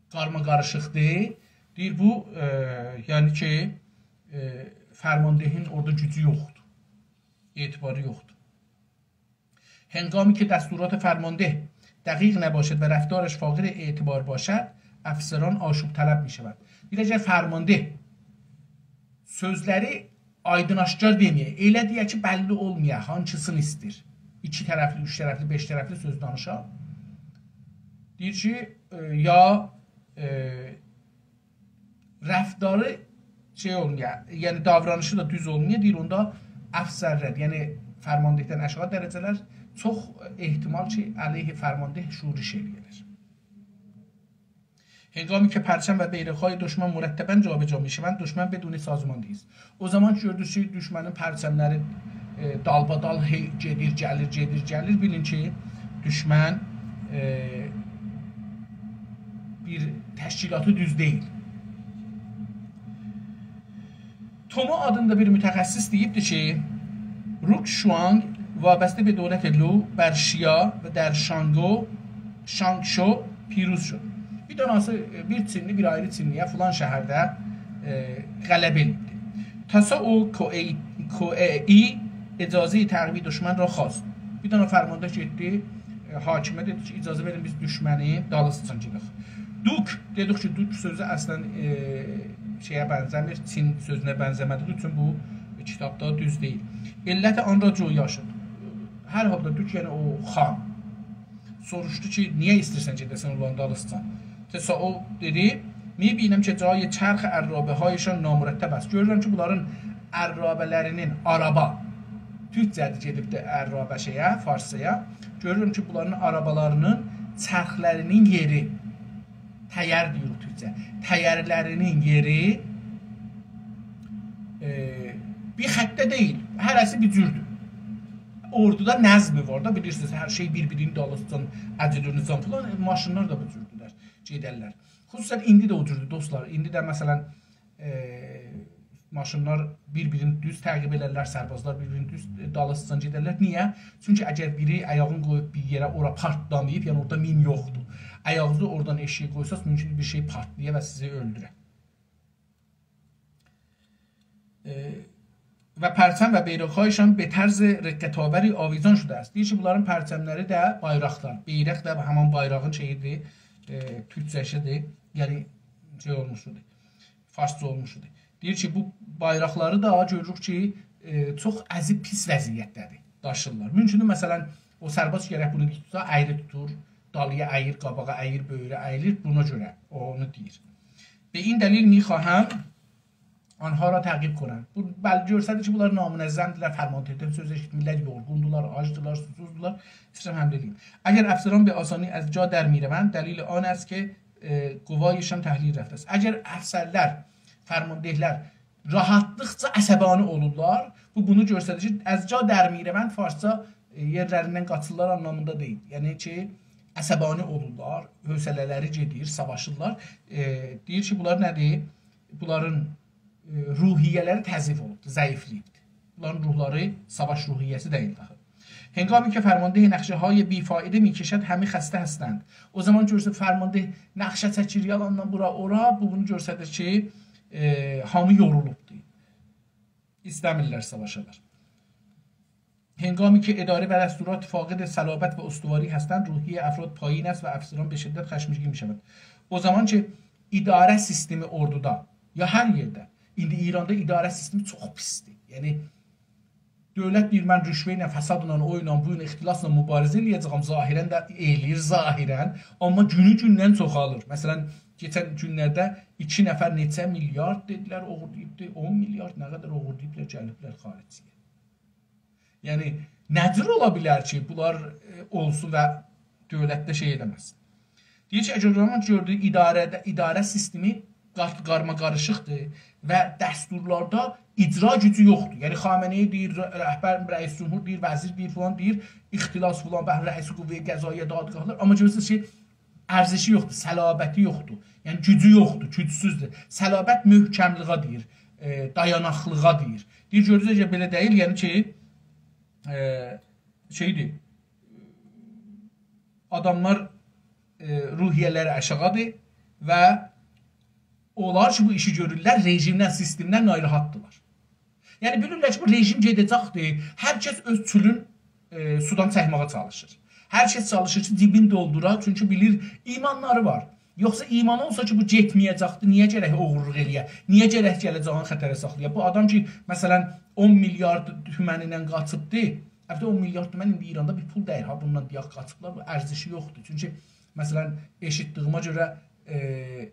قارما-قاریشیقدیر. دئییر، بو، ائ، یعنی کی، ائ، فرماندهین اورادا گوجو یوخدور، اعتباری یوخدور. هنگامی که دستورات فرمانده دقیق نباشد و رفتارش فاقد اعتبار باشد، افسران آشوب‌طلب می‌شوند. دئییر، اگر فرمانده سؤزلری آیدین آشکار دئمه‌یه. ائله دئیه کی، بللی اولمایا، هانسینی ایسته‌ییر. ایکی طرفلی، اوچ طرفلی، بئش طرفلی سؤز دانیشا. دئییر کی، ائ، یا، ائ، رفتاری شئی اولمایا، یعنی داورانیشی دا دوز اولمایا، دئییر، اوندا افسرلر، یعنی فرماندهدن آشاغی درجه‌لر چوخ احتمال کی، علیه فرمانده شورش ائله‌یه‌لر. هنگامی که پرچم و بیرق‌های دشمن مرتباً جابجا می‌شوند، دشمن بدون سازماندهی است. او زامان کی، گؤردونوز کی، دوشمنین پرچملری، ائ، دالبادال هئی گئدیر، گلیر، گئدیر، گلیر، بیلین کی، دوشمن، ائ، بیر تشکیلاتی دوز دئییل. تومو آدیندا بیر متخصص دئییبدی کی، روک شوانگ وابسته به دولت لو بر شیا و در شانگو، شانگشو پیروز شد. بیر دنه‌سی، بیر چینلی، بیر آیری چینلی‌یه فلان شهرده، ائ، غلبه ائله‌ییبدی. تاسائو کوئئی، کوئئی اجازهٔ تعقیب دشمن را خواست. بیر دنه فرمانده گئتدی، ائ، حاکمه دئدی کی، اجازه وئرین، بیز دوشمنین دالیسیجان گئدک. دوک، دئدیک کی، دوک سؤزو اصلاً، ائ، شئیه بنزه‌میر، چین سؤزونه بنزه‌مه‌دیگی اوچون بو کیتابدا دوز دئییل. علت آن را جویا شد. هر حالدا دوک، یعنی او خان سوروشدو کی، نییه ایسته‌ییرسن گئده‌سن اونلارین دالیسیجان؟ تاسائو دئدی، می‌بینم که جای چرخ عرابه‌هایشان نامرتب است. گؤرورم کی، بونلارین عرابه‌لرینین، آرابا، تورکجه‌دیر، گئدیبدی عرابه شئیه، فارسجایا. گؤرورم کی، بونلارین آرابالارینین چرخلرینین یئری، تایر دئییریک تورکجه، تایرلرینین یئری، ائ، بیر خطده دئییل، هره‌سی بیر جوردور. اوردودا نظمی وار دا، بیلیرسینیز، هر شئی بیر-بیرینین دالیسیجان، عجله نظام فلان، ائ، ماشینلار دا بو جوردولر، گئدرلر. خصوصاً ایندی ده او جوردور، دوستلار. ایندی ده، مثلاً، ائ، ماشینلار بیر-بیرینی دوز تعقیب ائدرلر، سربازلار بیر-بیرینی دوز، ائ، دالیسیجان گئدرلر. نییه؟ چونکی اگر بیری آیاغینی قویوب بیر یئره، اورا پارت دانییب، یعنی اورادا مین یوخدور. آیاغینیزی اورادان ائشیگه قویساز، مومکون بیر شئی پارتلایا و سیزی اؤلدوره. ائ، و پرچم و بیرق‌هایشان به طرز رقت‌آوری آویزان شده است. دئییر کی، بونلارین پرچملری ده، بایراقلار، بیرق ده همان بایراغین شئییدیر، ائ، تورکجه‌سیدیر. یعنی، شئی اولموشدور، فارسجا اولموشدور. دئییر کی، بو بایراقلاری دا گؤروروک کی، ائ، چوخ عذیب، پیس وضعیتده‌دیر، داشیرلار. مومکوندور، مثلاً، او سرباز گرک بونو توتسا، اَیری توتور، دالییا اَییر، قاباغا اَییر، بؤیوره اَییلیر، بونا گؤره او اونو دئییر. به این دلیل می‌خواهم آنها را تعقیب کنند. بو، بلی، گؤستریر کی، بونلار نامنظم‌دیرلر، فرماندهدن سؤز ائشیتمیرلر، یورغوندولار، آجدیلار، سوسوزدولار. ایسته‌ییرم حمله ائله‌ییم. اگر افسران به آسانی از جا در می‌روند، دلیل آن است که، ائ، قوایشان تحلیل رفته است. اگر افسرلر، فرماندهلر راحاتلیقجا عصبانی اولورلار، بو بونو گؤستریر کی، از جا در می‌روند، فارسجا، ائ، یئرلریندن قاچیرلار آنلامیندا دئییل. یعنی کی، عصبانی اولورلار، حوصله‌لری گئدیر، ساواشیرلار. ائ، دئییر کی، بونلار نه‌دیر؟ بونلارین، ائ، روحیه‌لری تضعیف اولوبدور، ضعیفله‌ییبدیر. بونلارین روحلاری، ساواش روحیه‌سی دئییل داخی. هنگامی که فرمانده نقشه‌های بی‌فایده می‌کشد، همه خسته هستند. او زامان گؤرورسن، فرمانده نقشه چکیر، یالاندان بورا، اورا، بو بونو گؤستریر کی، ائ، هامی یورولوبدور. ایسته‌میرلر ساواشالار. هنگامی که اداره و دستورات فاقد صلابت و استواری هستند، روحیهٔ افراد پایین است و افسران به شدت خشمگین می‌شوند. او زامان کی، اداره سیستمی اوردودا، یا هر یئرده، ایندی ایراندا اداره سیستمی چوخ پیسدیر. یعنی، دؤولت دئییر، «من رشوه ایله، فسادلا، او ایله، بو ایله، اختلاسلا مبارزه ائله‌یه‌جه‌یم.» ظاهراً ده ائله‌ییر، ظاهراً. آمما گونو گوندن چوخالیر. مثلاً، کئچن گونلرده ایکی نفر نئچه میلیارد دئدیلر، اوغورلاییبدی، اون میلیارد، نه قدر اوغورلاییبلار، گلیبلر خارجی‌یه. یعنی، نه جور اولا بیلر کی، بونلار، ائ، اولسون و دؤولت ده شئی ائله‌مه‌سین؟ دئییر کی، اگر زامان گؤردو، اداره، اداره سیستمی قار-، قارماقاریشیقدیر و دستورلاردا اجرا گوجو یوخدور. یعنی، خامنه‌ای دئییر، ر-، رهبر، رئیس جمهور دئییر، وزیر دئییر، فلان دئییر، اختلاس فلان، به، رئیس قوه قضاییه دادگاهلار. آمما گؤرورسونوز کی، ارزشی یوخدور، صلابتی یوخدور. یعنی، گوجو یوخدور، گوجسوزدور. صلابت محکملیغا دئییر، ائ، دایاناقلیغا دئییر. دئییر، گؤردونوز، اگر بئله دئییل، یعنی کی، ائ، شئیدیر، آداملار، ائ، روحیه‌لری آشاغیدیر و اونلار کی، بو ایشی گؤرورلر، رژیمدن، سیستمدن ناراحتدیرلار. یعنی، بیلیرلر کی، بو رژیم گئده‌جکدیر، هر کس اؤز چولون، ائ، سودان چکمه‌یه چالیشیر. هر کس چالیشیر کی، جیبین دولدورا، چونکی بیلیر، ایمانلاری وار. یوخسا ایمانی اولسا کی، بو گئتمه‌یه‌جکدی، نییه گرک اوغورلوق ائله‌یه؟ نییه گرک گله جانینی خطره ساخلایا؟ بو آدام کی، مثلا، اون میلیارد تومنینن قاچیبدی. البته، اون میلیارد تومن ایندی ایراندا بیر پول دئییل ها، بوندان دئیک قاچیبلار، بو ارزشی یوخدور. چونکی، مثلا، ائشیتدیییمه گؤره، ائ،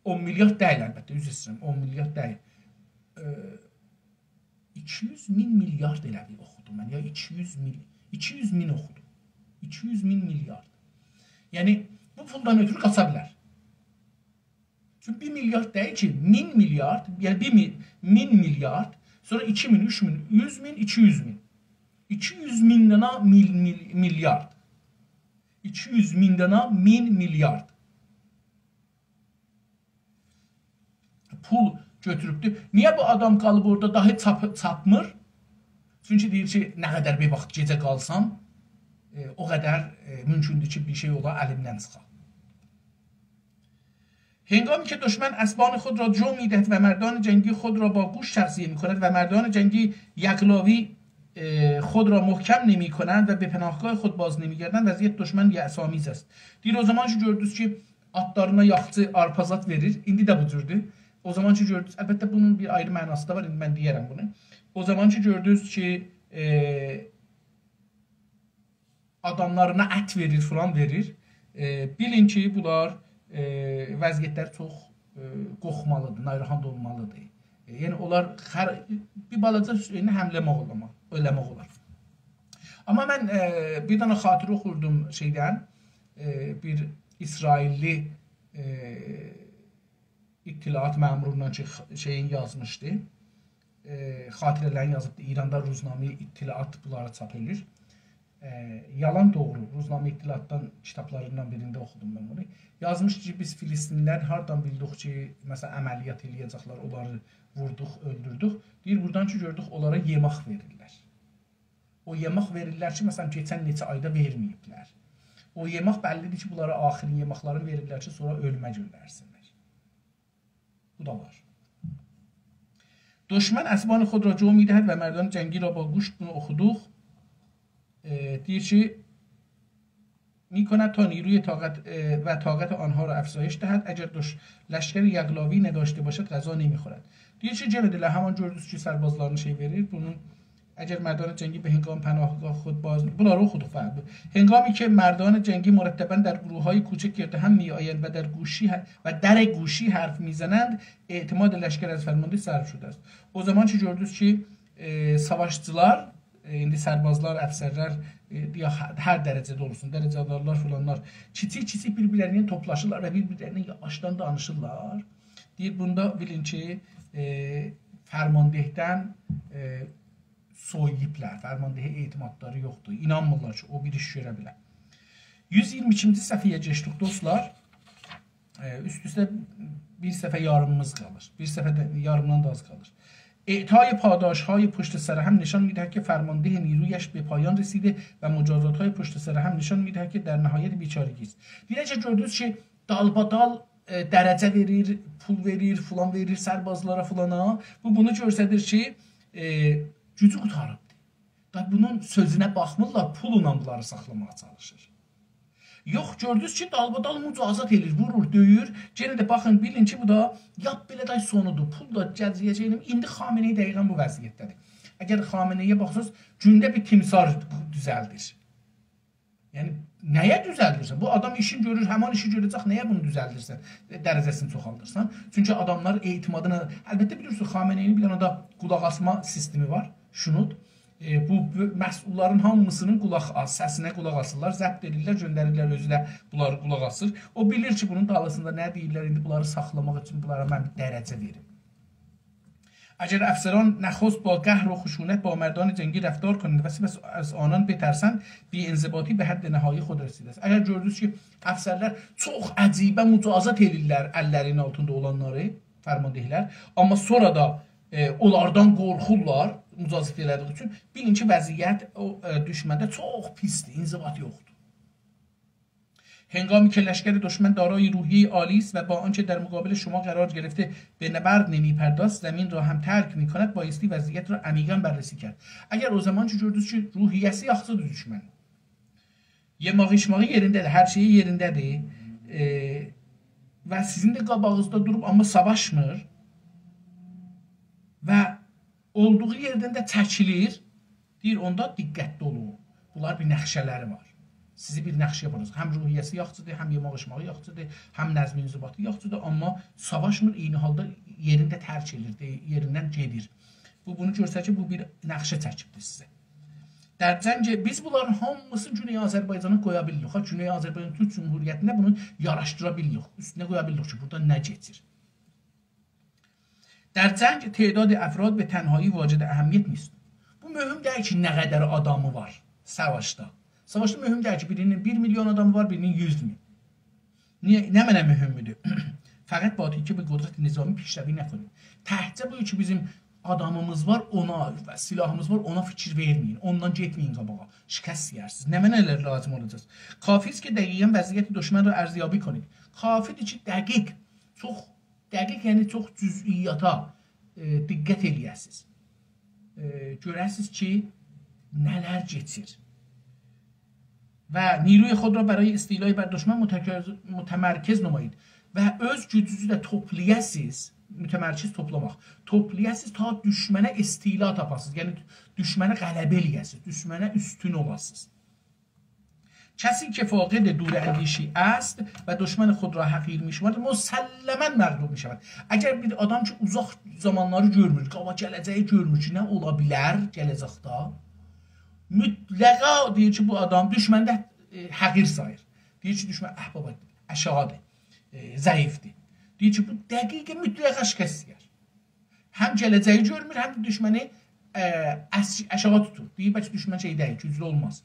اون میلیارد دئییل، البته، عذر ایسته‌ییرم، اون میلیارد دئییل. ائ، ایکی یوز مین میلیارد ائله بیل اوخودوم من، یا ایکی یوز مین، ایکی یوز مین اوخودوم. ایکی یوز مین میلیارد. یعنی، بو پولدان اؤترو قاچا بیلر. چونکی بیر میلیارد دئییل کی، مین میلیارد، یعنی بیر می-، مین میلیارد، سونرا ایکی مین، اوچ مین، یوز مین، ایکی یوز مین. ایکی یوز مین دنه میل-، میل-، میلیارد. ایکی یوز مین دنه مین میلیارد پول گؤتوروبدور. نییه بو آدام قالیب اورادا، داها چاپ-، چاپمیر؟ چونکی دئییر کی، نه قدر بیر واخت گئجه قالسام، ائ، او قدر، ائ، مومکوندور کی، بیر شئی اولا، الیمدن چیخا. هنگامی که دشمن اسبان خود را جو می‌دهد و مردان جنگی خود را با گوشت تغذیه می‌کند و مردان جنگی یقلاوی، اه، خود را محکم نمی‌کنند و به پناهگاه خود باز نمی‌گردند، وضعیت دشمن یأس‌آمیز است. دئییر، او زامان کی گؤردونوز کی، آتلارینا یاخچی آرپا زاد وئریر، ایندی ده بو جوردور. او زامان کی گؤردونوز، البته بونون بیر آیری معناسی دا وار، ایندی من دئیه‌رم بونو. او زامان کی گؤردونوز کی، اه، آداملارینا ات وئریر، فلان وئریر. ائ، بیلین کی، بونلار، ائ، وضعیتلری چوخ، ائ، قورخمالیدیر، ناراحات اولمالیدیر. ائ، یعنی، اونلار هر، بیر بالاجا شئیینه حمله ائله‌مک اولار. اما من، ائ، بیر دنه خاطره اوخوردوم شئیدن، ائ، بیر اسرائیللی، ائ، اطلاعات مأموروندان کی، خ-، شئیین یازمیشدی. ائ، خاطره‌لرینی یازیبدی. ایراندا روزنامه اطلاعات بونلاری چاپ ائدیر. ائ، یالان دوغرو، روزنامه اطلاعاتدان کیتابلاریندان بیرینده اوخودوم من بونو. یازمیشدی کی، بیز فلسطینلی‌لر هاردان بیلدیک کی، مثلا، عملیات ائله‌یه‌جکلر، اونلاری ووردوق، اؤلدوردوک. دئییر، بورادان کی گؤردوک، اونلارا یئمک وئریرلر. او یئمک وئریرلر کی، مثلا، کئچن نئچه آیدا وئرمه‌ییبلر. او یئمک بللیدیر کی، بونلارا آخرین یئمکلرینی وئریرلر کی، سونرا اؤلومه گؤندرسینلر. بو دا وار. دشمن اسبان خود را جو می‌دهد و مردان جنگی را با گوشت، بونو اوخودوق. ائ، دئییر کی، می‌کند تا نیروی طاقت، ائ، و طاقت آنها را افزایش دهد. اگر دش-، لشکر یقلاوی نداشته باشد، غذا نمی‌خورد. دئییر کی، یئنه ده ائله همان گؤردونوز کی، سربازلارینی شئی وئریر. بونون اگر مردان جنگی به هنگام پناهگاه خود باز، بونلاری اوخودوق، بلی. هنگامی که مردان جنگی مرتباً در گروه‌های کوچک گرد هم می‌آیند و در گوشی ه-، و در گوشی حرف می‌زنند، اعتماد لشکر از فرمانده سلب شده است. او زامان کی گؤردونوز کی، ائ، ساواشچیلار، ائ، ایندی سربازلار، افسرلر، ائ، یا ه-، هر درجه‌ده اولسون، درجه‌دارلار، فلانلار، کیچیک-کیچیک بیر-بیرلرینن توپلاشیرلار و بیر-بیرلرینن یاواشدان دانیشیرلار. دئییر، بوندا بیلین کی، ائ، فرماندهدن، ائ، سویویوبلار، فرماندهه اعتمادلاری یوخدور، اینانمیرلار کی، او بیر ایش گؤره بیلر. یوز اییرمی ایکینجی صفحه‌یه کئچدیک، دوستلار. ائ، اوست-اوسته بیر صفحه یاریمیمیز قالیر. بیر صفحه ده، یاریمدان دا آز قالیر. اعطای پاداش‌های پشت سر هم نشان می‌دهد که فرمانده نیرویش به پایان رسیده و مجازات‌های پشت سر هم نشان می‌دهد که در نهایت بیچارگی است. دئییر کی، گؤردونوز کی، دالبادال، ائ، درجه وئریر، پول وئریر، فلان وئریر سربازلارا، فلانا. بو، بونو گؤستریر کی، ائ، گوجو قوتاریبدیر. دا بونون سؤزونه باخمیرلار، پوللا بونلاری ساخلاماغا چالیشیر. یوخ، گؤردونوز کی، دالبادال مجازات ائله‌ییر، وورور، دؤیور. یئنه ده باخین، بیلین کی، بو دا لاپ بئله دای سونودور. پول دا گله‌جک، ایندی خامنه‌ای دقیقاً بو وضعیتده‌دیر. اگر خامنه‌ای‌یه باخساز، گونده بیر تیمسار دوزلدیر. یعنی، نه‌یه دوزلدیرسن؟ بو آدام ایشین گؤرور، همان ایشی گؤره‌جک، نه‌یه بونو دوزلدیرسن؟ ائ، درجه‌سینی چوخالدیرسان؟ چونکی آداملار اعتمادینا، البته بیلیرسینیز، خامنه‌ای‌نین بیر دنه ده قولاق آسما سیستمی وار، شنود. ائ، بو، بو مسئوللارین هامیسینین قولاق آس-، سسینه قولاق آسیرلار، ضبط ائدیرلر، گؤندریرلر، اؤزو ده بونلاری قولاق آسیر. او بیلیر کی، بونون دالیسیندا نه دئییرلر، ایندی بونلاری ساخلاماق اوچون بونلارا من بیر درجه وئریم. اگر افسران نخست با قهر و خشونت با مردان جنگی رفتار کنند و سپس از آنان بترسند، بی‌انضباطی به حد نهایی خود رسیده است. اگر گؤردونوز کی، افسرلر چوخ عجیبه مجازات ائدیرلر اللرینین آلتیندا اولانلاری، فرماندهلر، اما سونرا دا، ائ، اونلاردان قورخورلار مجازات ائله‌دیگی اوچون، بیلین کی، وضعیت او، ائ، دوشمنده چوخ پیسدیر، انضباط یوخدور. هنگامی که لشکر دشمن دارای روحیهٔ عالی است و با آنچه در مقابل شما قرار گرفته به نبرد نمی‌پردازد، زمین را هم ترک می‌کند، بایستی وضعیت را عمیقاً بررسی کرد. اگر او زامان کی گؤردونوز کی، روحیه‌سی یاخشیدیر دوشمنین، یئماغی ایچماغی یئرینده‌دیر، هر شئیی یئرینده‌دیر، ائ، و سیزین ده قاباغینیزدا دوروب، آمما ساواشمیر. و اولدوغو یئردن ده چکیلیر. دئییر، اوندا دقتلی اولون. بونلار بیر نقشه‌لری وار. سیزی بیر نقشه‌یه وورور. هم روحیه‌سی یاخشیدیر، هم یئمک ایچمه‌یی یاخشیدیر، هم نظم انضباطی یاخشیدیر، آمما ساواشمیر، عینی حالدا یئرین ده ترک ائدیر، دئ-، یئریندن گئدیر. بو، بونو گؤستریر کی، بو بیر نقشه چکیبدیر سیزه. در جنگ، بیز بونلارین هامیسینی گونئی آذربایجانا قویا بیلیریک. ها، گونئی آذربایجان تورک جمهوریتینه بونو یاراشدیرا بیلیریک، اوستونه قویا بیلیریک کی، بورادا نه کئچیر. در جنگ تعداد افراد به تنهایی واجد اهمیت نیست. بو مهم دئییل کی، نه قدر آدامی وار ساواشدا. ساواشدا مهم دئییل کی، بیرینین بیر میلیون آدامی وار، بیرینین یوز مین. نییه؟ نمنه مهمدور؟ فقط با تکیه به قدرت نظامی پیشروی نکنیم. تکجه بو کی، بیزیم آدامیمیز وار، اونا و سلاحیمیز وار، اونا فیکیر وئرمه‌یین. اوندان گئتمه‌یین قاباغا. شکست یئیرسینیز. نمنه‌لر لازیم اولاجاق؟ کافی است که دقیقاً وضعیت دشمن را ارزیابی کنید. کافیدیر کی، دقیق، چوخ دقیق، یعنی چوخ جزئیاتا، ائ، دقت ائله‌یه‌سینیز. ائ، گؤره‌سینیز کی، نه‌لر کئچیر. و نیروی خود را برای استیلای بر دشمن متکرز-، متمرکز نمایید. و اؤز گوجونوزو ده توپلایاسینیز، متمرکز توپلاماق. توپلایاسینیز تا دوشمنه استیلا تاپاسینیز. یعنی دوشمنه غلبه ائله‌یه‌سینیز، دوشمنه اوستون اولاسینیز. کسی که فاقد دوراندیشی است و دشمن خود را حقیر می‌شمارد، مسلماً مغلوب می‌شود. اگر بیر آدام کی، اوزاق زامانلاری گؤرمور، قاباق گله‌جه‌یی گؤرمور کی، نه اولا بیلر گله‌جکده، مطلقا دئییر کی، بو آدام دوشمنده، ائ، حقیر ساییر. دئییر کی، دوشمن، اه، بابا، آشاغیدیر، ائ، ضعیفدیر. دئییر کی، بو دقیقاً مطلقا شکست یئیر. هم گله‌جه‌یی گؤرمور، هم ده دوشمنی، ائ، آش-، آشاغی توتور. دئییر، بلکه دوشمن شئی دئییل، گوجلو اولماز.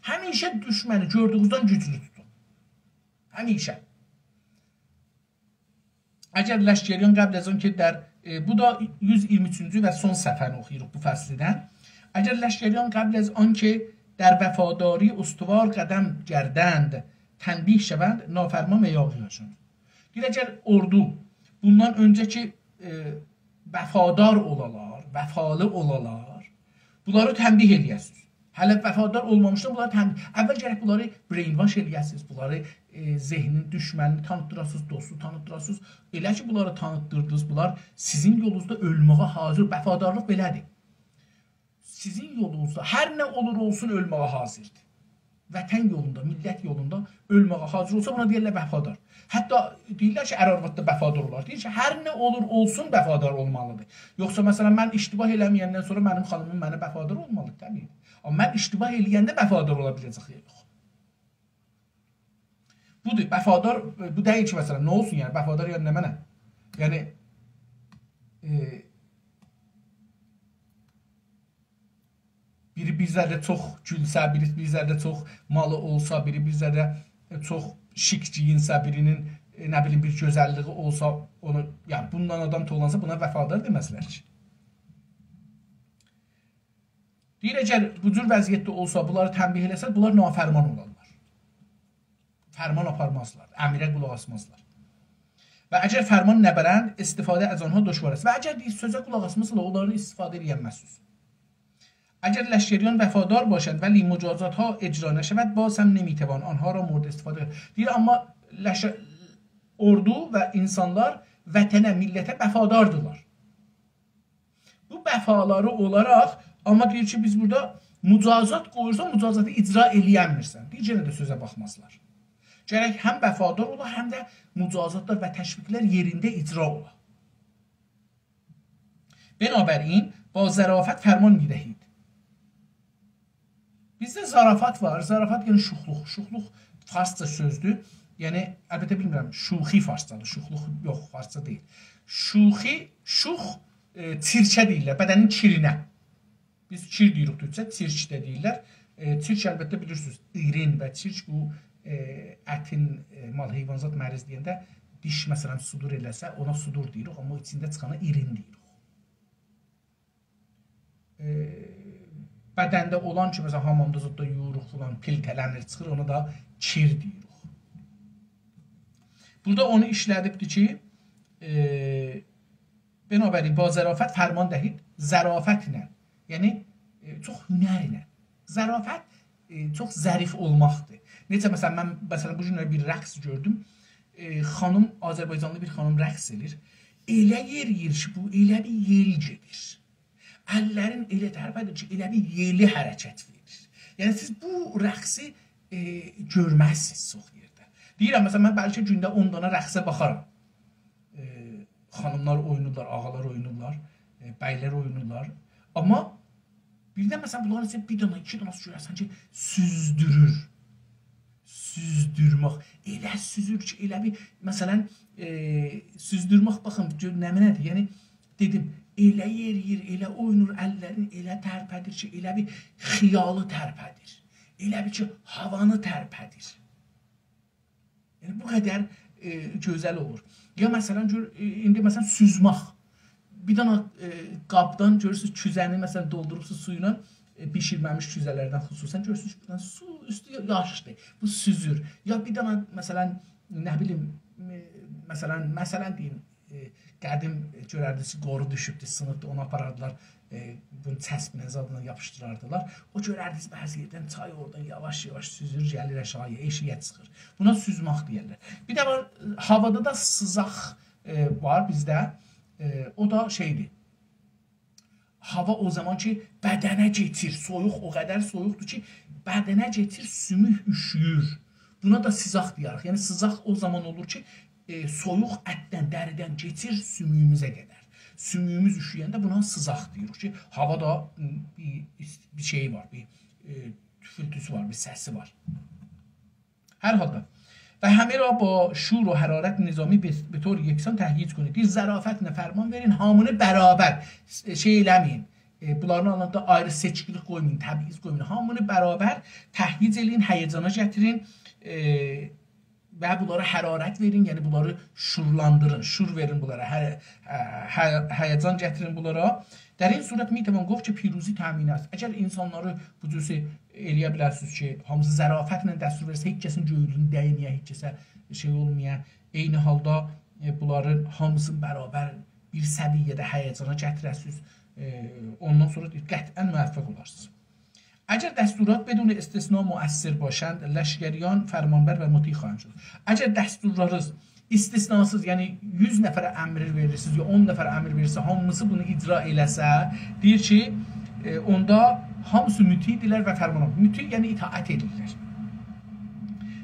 همیشه دوشمنی گؤردویونوزدن گوجلو توتون. همیشه. اگر لشکریان قبل از آن که در، ائ، بو دا یوز ایگیرمی اوچونجو و سون صفحه‌نی اوخویوروق بو فصلدن. اگر لشکریان قبل از آن که در وفاداری استوار قدم گردند، تنبیه شوند، نافرمان و یاغی‌هاشان. دئییر، اگر اوردو بوندان اؤنجه کی، ائ، وفادار اولالار، وفالی اولالار، بونلاری تنبیه ائله‌یه‌سینیز. هله وفادار اولمامیشدان بونلاری تنبیه، اول گرک بونلاری brainwash ائله‌یه‌سینیز، بونلاری، ائ، ذهنین دوشمنینی تانیتدیراسینیز، دوستو تانیتدیراسینیز. ائله کی، بونلاری تانیتدیردینیز، بونلار سیزین یولونوزدا اؤلمه‌یه حاضیر، وفادارلیق بئله‌دیر. سیزین یولونوزدا هر نه اولور اولسون، اؤلمه‌یه حاضیردیر. وطن یولوندا، میللت یولوندا اؤلمه‌یه حاضیر اولسا، بونا دئییرلر وفادار. حتی دئییرلر کی، ار آرواد دا وفادار اولار. دئییر کی، هر نه اولور اولسون، وفادار اولمالیدیر. یوخسا، مثلا، من اشتباه ائله‌مه‌یندن سونرا منیم خانیمیم منه وفادار اولمالیدیر، طبیعی. آمما من اشتباه ائله‌ینده وفادار اولا بیله‌جک یا یوخ. بودور، وفادار، بو دئییل کی، مثلا، نه اولسون، یعنی، وفادار، یعنی، نمنه؟ یعنی، ائ، بیری بیر ذره چوخ گولسه، بیری بیر ذره چوخ مالی اولسا، بیری بیر ذره، ائ، چوخ شیک گئیینسه، بیرینین، ائ، نه بیلیم، بیر گؤزللیگی اولسا، اونو، یعنی، بوندان آدام تولانسا، بونا وفادار دئمزلر کی. دئییر، اگر بو جور وضعیتده اولسا، بونلاری تنبیه ائله‌سه، بونلار نافرمان اولارلار. فرمان آپارمازلار، امره قولاق آسمازلار. و اگر فرمان نبرند، استفاده از آنها دشوار است. و اگر، دئییر، سؤزه قولاق آسماسالار، اونلاردان استفاده ائله‌ینمزسینیز. اگر لشکریان وفادار باشند ولی مجازات‌ها اجرا نشود، باز هم نمی‌توان آنها را مورد استفاده قرار. دئییر، آمما لشه-، اوردو و اینسانلار وطنه، میللته وفاداردیلار. بو وفالاری اولاراق، آمما دئییر کی، بیز بورادا مجازات قویورسان، مجازاتی اجرا ائله‌ینمیرسن. دئییر، یئنه ده سؤزه باخمازلار. گرک هم وفادار اولا، هم ده مجازاتلار و تشویقلر یئرینده اجرا اولا. بنابراین با ظرافت فرمان می‌دهید. بیزده ظرافت وار. ظرافت، یعنی شوخلوق. شوخلوق فارسجا سؤزدور. یعنی، البته بیلمیرم، شوخی فارسجادیر، شوخلوق یوخ، فارسجا دئییل. شوخی، شوخ، ائ، چیرکه دئییرلر، بدنین کیرینه. بیز کیر دئییریک تورکجه، چیرک ده دئییرلر. ائ، چیرک، البته بیلیرسینیز، ایرین و چیرک بو، ائ، اتین، ائ، مال، حیوان زاد مریض دئینده دیش، مثلا، صدور ائله‌سه، اونا صدور دئییریک، آمما او ایچینده چیخانا ایرین دئییریک. ائ، بدنده اولان کی، مثلا، حامامدا زاددا یویوروق فلان، پیلته‌لنیر، چیخیر، اونا دا کیر دئییریک. بورادا اونو ایشله‌دیبدیر کی، ائ، بنابراین با ظرافت فرمان دهید، ظرافت ایله، یعنی، ائ، چوخ هنر ایله. ظرافت، ائ، چوخ ظریف اولماقدیر. نئجه، مثلا، من، مثلا، بو گونلری بیر رقص گؤردوم. ائ، خانیم، آذربایجانلی بیر خانیم رقص ائله‌ییر. ائله یئرییر کی، بو ائله بیل یئل گئدیر. اللرین ائله ترپه‌دیر کی، ائله بیل یئلی حرکت وئریر. یعنی سیز بو رقصی، ائ، گؤرمزسینیز چوخ یئرده. دئییرم، مثلا، من بلکه گونده اون دانا رقصه باخارام. ائ، خانیملار اوینورلار، آغالار اوینورلار، ائ، بیلر اوینورلار. آمما بیردن، مثلا، بونلارین ایچینده بیر دانا، ایکی دانا گؤررسن کی، سوزدورور. سوزدورمک. ائله سوزور کی، ائله بیل، مثلا، ائ، سوزدورمک، باخین، گؤر نمنه‌دیر. یعنی، دئدیم، ائله یئرییر، ائله اوینور اللرین، ائله ترپه‌دیر کی، ائله بیل خیالی ترپه‌دیر. ائله بیل کی، هاوانی ترپه‌دیر. یعنی، بو قدر، ائ، گؤزل اولور. یا، مثلا، گؤر، ائ، ایندی، مثلا، سوزمک. بیر دانا، ائ، قابدان گؤرورسونوز، کوزه‌نی، مثلا، دولدوروبسوز سویلا، ائ، بیشیرمه‌میش کوزه‌لردن خصوصا، گؤرورسونوز کی، بورادان سو اوستو یا-، یاغیشدیر. بو سوزور. یا بیر دانا، مثلا، نه بیلیم، ائ، مثلا، مثلا دئییم، ائ، قدیم، ائ، گؤرردینیز کی، قورو دوشوبدو، سینیبدی، اونو آپاراردیلار، ائ، بونو چسبینه زادلا یاپیشدیراردیلار. او گؤرردینیز بعضی یئردن چای اورادان یاواش-یاواش سوزور، گلیر آشاغییا، ائشیگه چیخیر. بونا سوزمک دئیرلر. بیر ده وار، ائ، هاوادا دا سیزاق، ائ، وار بیزده. ائ، او دا شئیدیر. هاوا او زامان کی، بدنه کئچیر، سویوق، او قدر سویوقدور کی، بدنه کئچیر، سوموک اوشویور. بونا دا سیزاق دئیه‌ریک. یعنی، سیزاق او زامان اولور کی، ائ، سویوق اتدن، دریدن کئچیر سومویوموزه قدر. سومویوموز اوشوینده بونا سیزاق دئییریک کی، هاوادا، م، بیر، بیر شئی وار، بیر، ائ، توفولتوسو وار، بیر سسی وار. هر حالدا. «و همه را با شور و حرارت نظامی به، به طور یکسان تهییج کنید.» دئییر، ظرافتله فرمان وئرین، هامینی برابر، ائ، شئی ائله‌مه‌یین. ائ، بونلارین آرالاریندا آیری سئچکیلیک قویمایین، تبعیض قویمایین. هامینی برابر تهییج ائله‌یین، هیجانا گتیرین، ائ، و بونلارا حرارت وئرین، یعنی بونلاری شورلاندیرین، شور وئرین بونلارا، هی-، ائ، هی-، هیجان گتیرین بونلارا. «در این صورت می‌توان گفت که پیروزی تأمین است.» اگر اینسانلاری بو جور شئی ائلیه بیلرسینیز کی، هامیسی ظرافتله دستور وئرسه، هئچ کسین گؤیلونو دَیمه‌یه، هئچ کسه شئی اولمایا، عینی حالدا، ائ، بونلارین هامیسینی برابر بیر سویه‌ده هیجانا گتیره‌سینیز، ائ، اوندان سونرا قطعا موفق اولارسینیز. «اگر دستورات بدون استثنا مؤثر باشند، لشکریان فرمانبر و مطیع خواهند شد.» اگر دستورلارینیز استثناسیز، یعنی یوز نفره امر وئریرسینیز، یا اون نفره امر وئریرسه، هامیسی بونو اجرا ائله‌سه، دئییر کی، ائ، اوندا هامیسی مطیعدیرلر و فرمانا، مطیع، یعنی اطاعت ائدیرلر.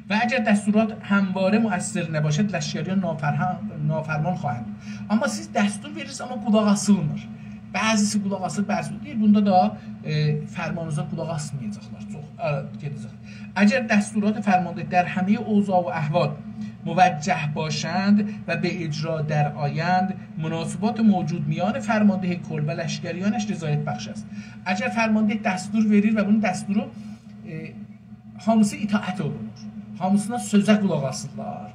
«و اگر دستورات همواره مؤثر نباشد، لشکریان نافرها-، نافرمان خواهند بود.» آمما سیز دستور وئریرسینیز، آمما قولاق آسیلمیر. بعضیسی قولاق آسیر، بعضیسی دئییر. بوندا دا، ائ، فرمانینیزا قولاق آسمایاجاقلار. چوخ، ائ، گئده‌جک. «اگر دستورات فرمانده در همهٔ اوضاع و احوال موجه باشند و به اجرا درآیند، مناسبات موجود میان فرماندهی کل و لشکریانش رضایت بخش است.» اگر فرمانده دستور وئریر و بونون دستورو، ائ، هامیسی اطاعت اولونور، هامیسینا، سؤزه قولاق آسیرلار،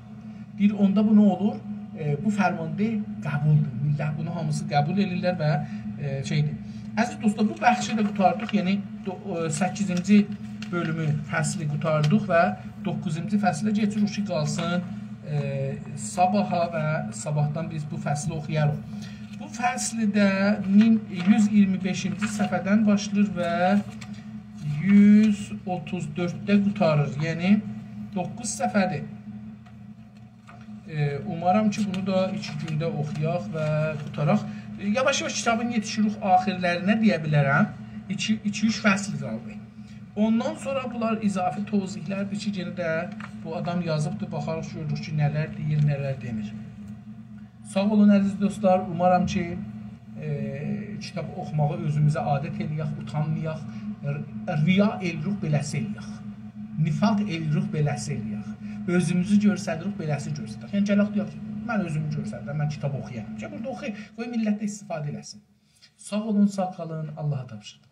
دئییر، اوندا بو نه اولور؟ ائ، بو فرمانده قبولدور. میللت بونو هامیسی قبول ائدیرلر و، ائ، شئیدیر. عزیز دوستلار، بو بخشی ده قوتاردیق. یعنی، دو-، ائ، سککیزینجی بؤلومو، فصلی قوتاردیق و دوققوزونجو فصله کئچیریک کی، قالسین، ائ، صاباحا و صاباحدان بیز بو فصلی اوخویاریق. بو فصلی ده مین، یوز اییرمی بئشینجی صفحه‌دن باشلاییر و یوز اوتوز دؤردده قوتاریر. یعنی، دوققوز صفحه‌دیر. ائ، اومارام کی، بونو دا ایکی گونده اوخویاق و قوتاراق. ائ، یاواش-یاواش کیتابین یئتیشیریک آخیرلرینه دئیه بیلرم. ایکی، ایکی-اوچ فصل قالدی. اوندان سونرا بونلار اضافی توضیحلردیر کی، یئنه ده بو آدام یازیبدیر، باخاریق، گؤروروک کی، نه‌لر دئییر، نه‌لر دئمیر. ساغ اولون، عزیز دوستلار. اومارام کی، ائ، کیتاب اوخوماغی اؤزوموزه عادت ائله‌یک، اوتانمایاق. ر-، ریا ائله‌ییریک، بئله‌سی ائله‌یک. نفاق ائله‌ییریک، بئله‌سی ائله‌یک. اؤزوموزو گؤستریریک، بئله‌سی گؤسترک. یعنی، گلک دئیک کی، من اؤزومو گؤسترم، من کیتاب اوخویارام. کی، بورادا اوخوی، قوی میللت ده استفاده ائله‌سین. ساغ اولون، ساغ قالین، آللاها تاپشیرین.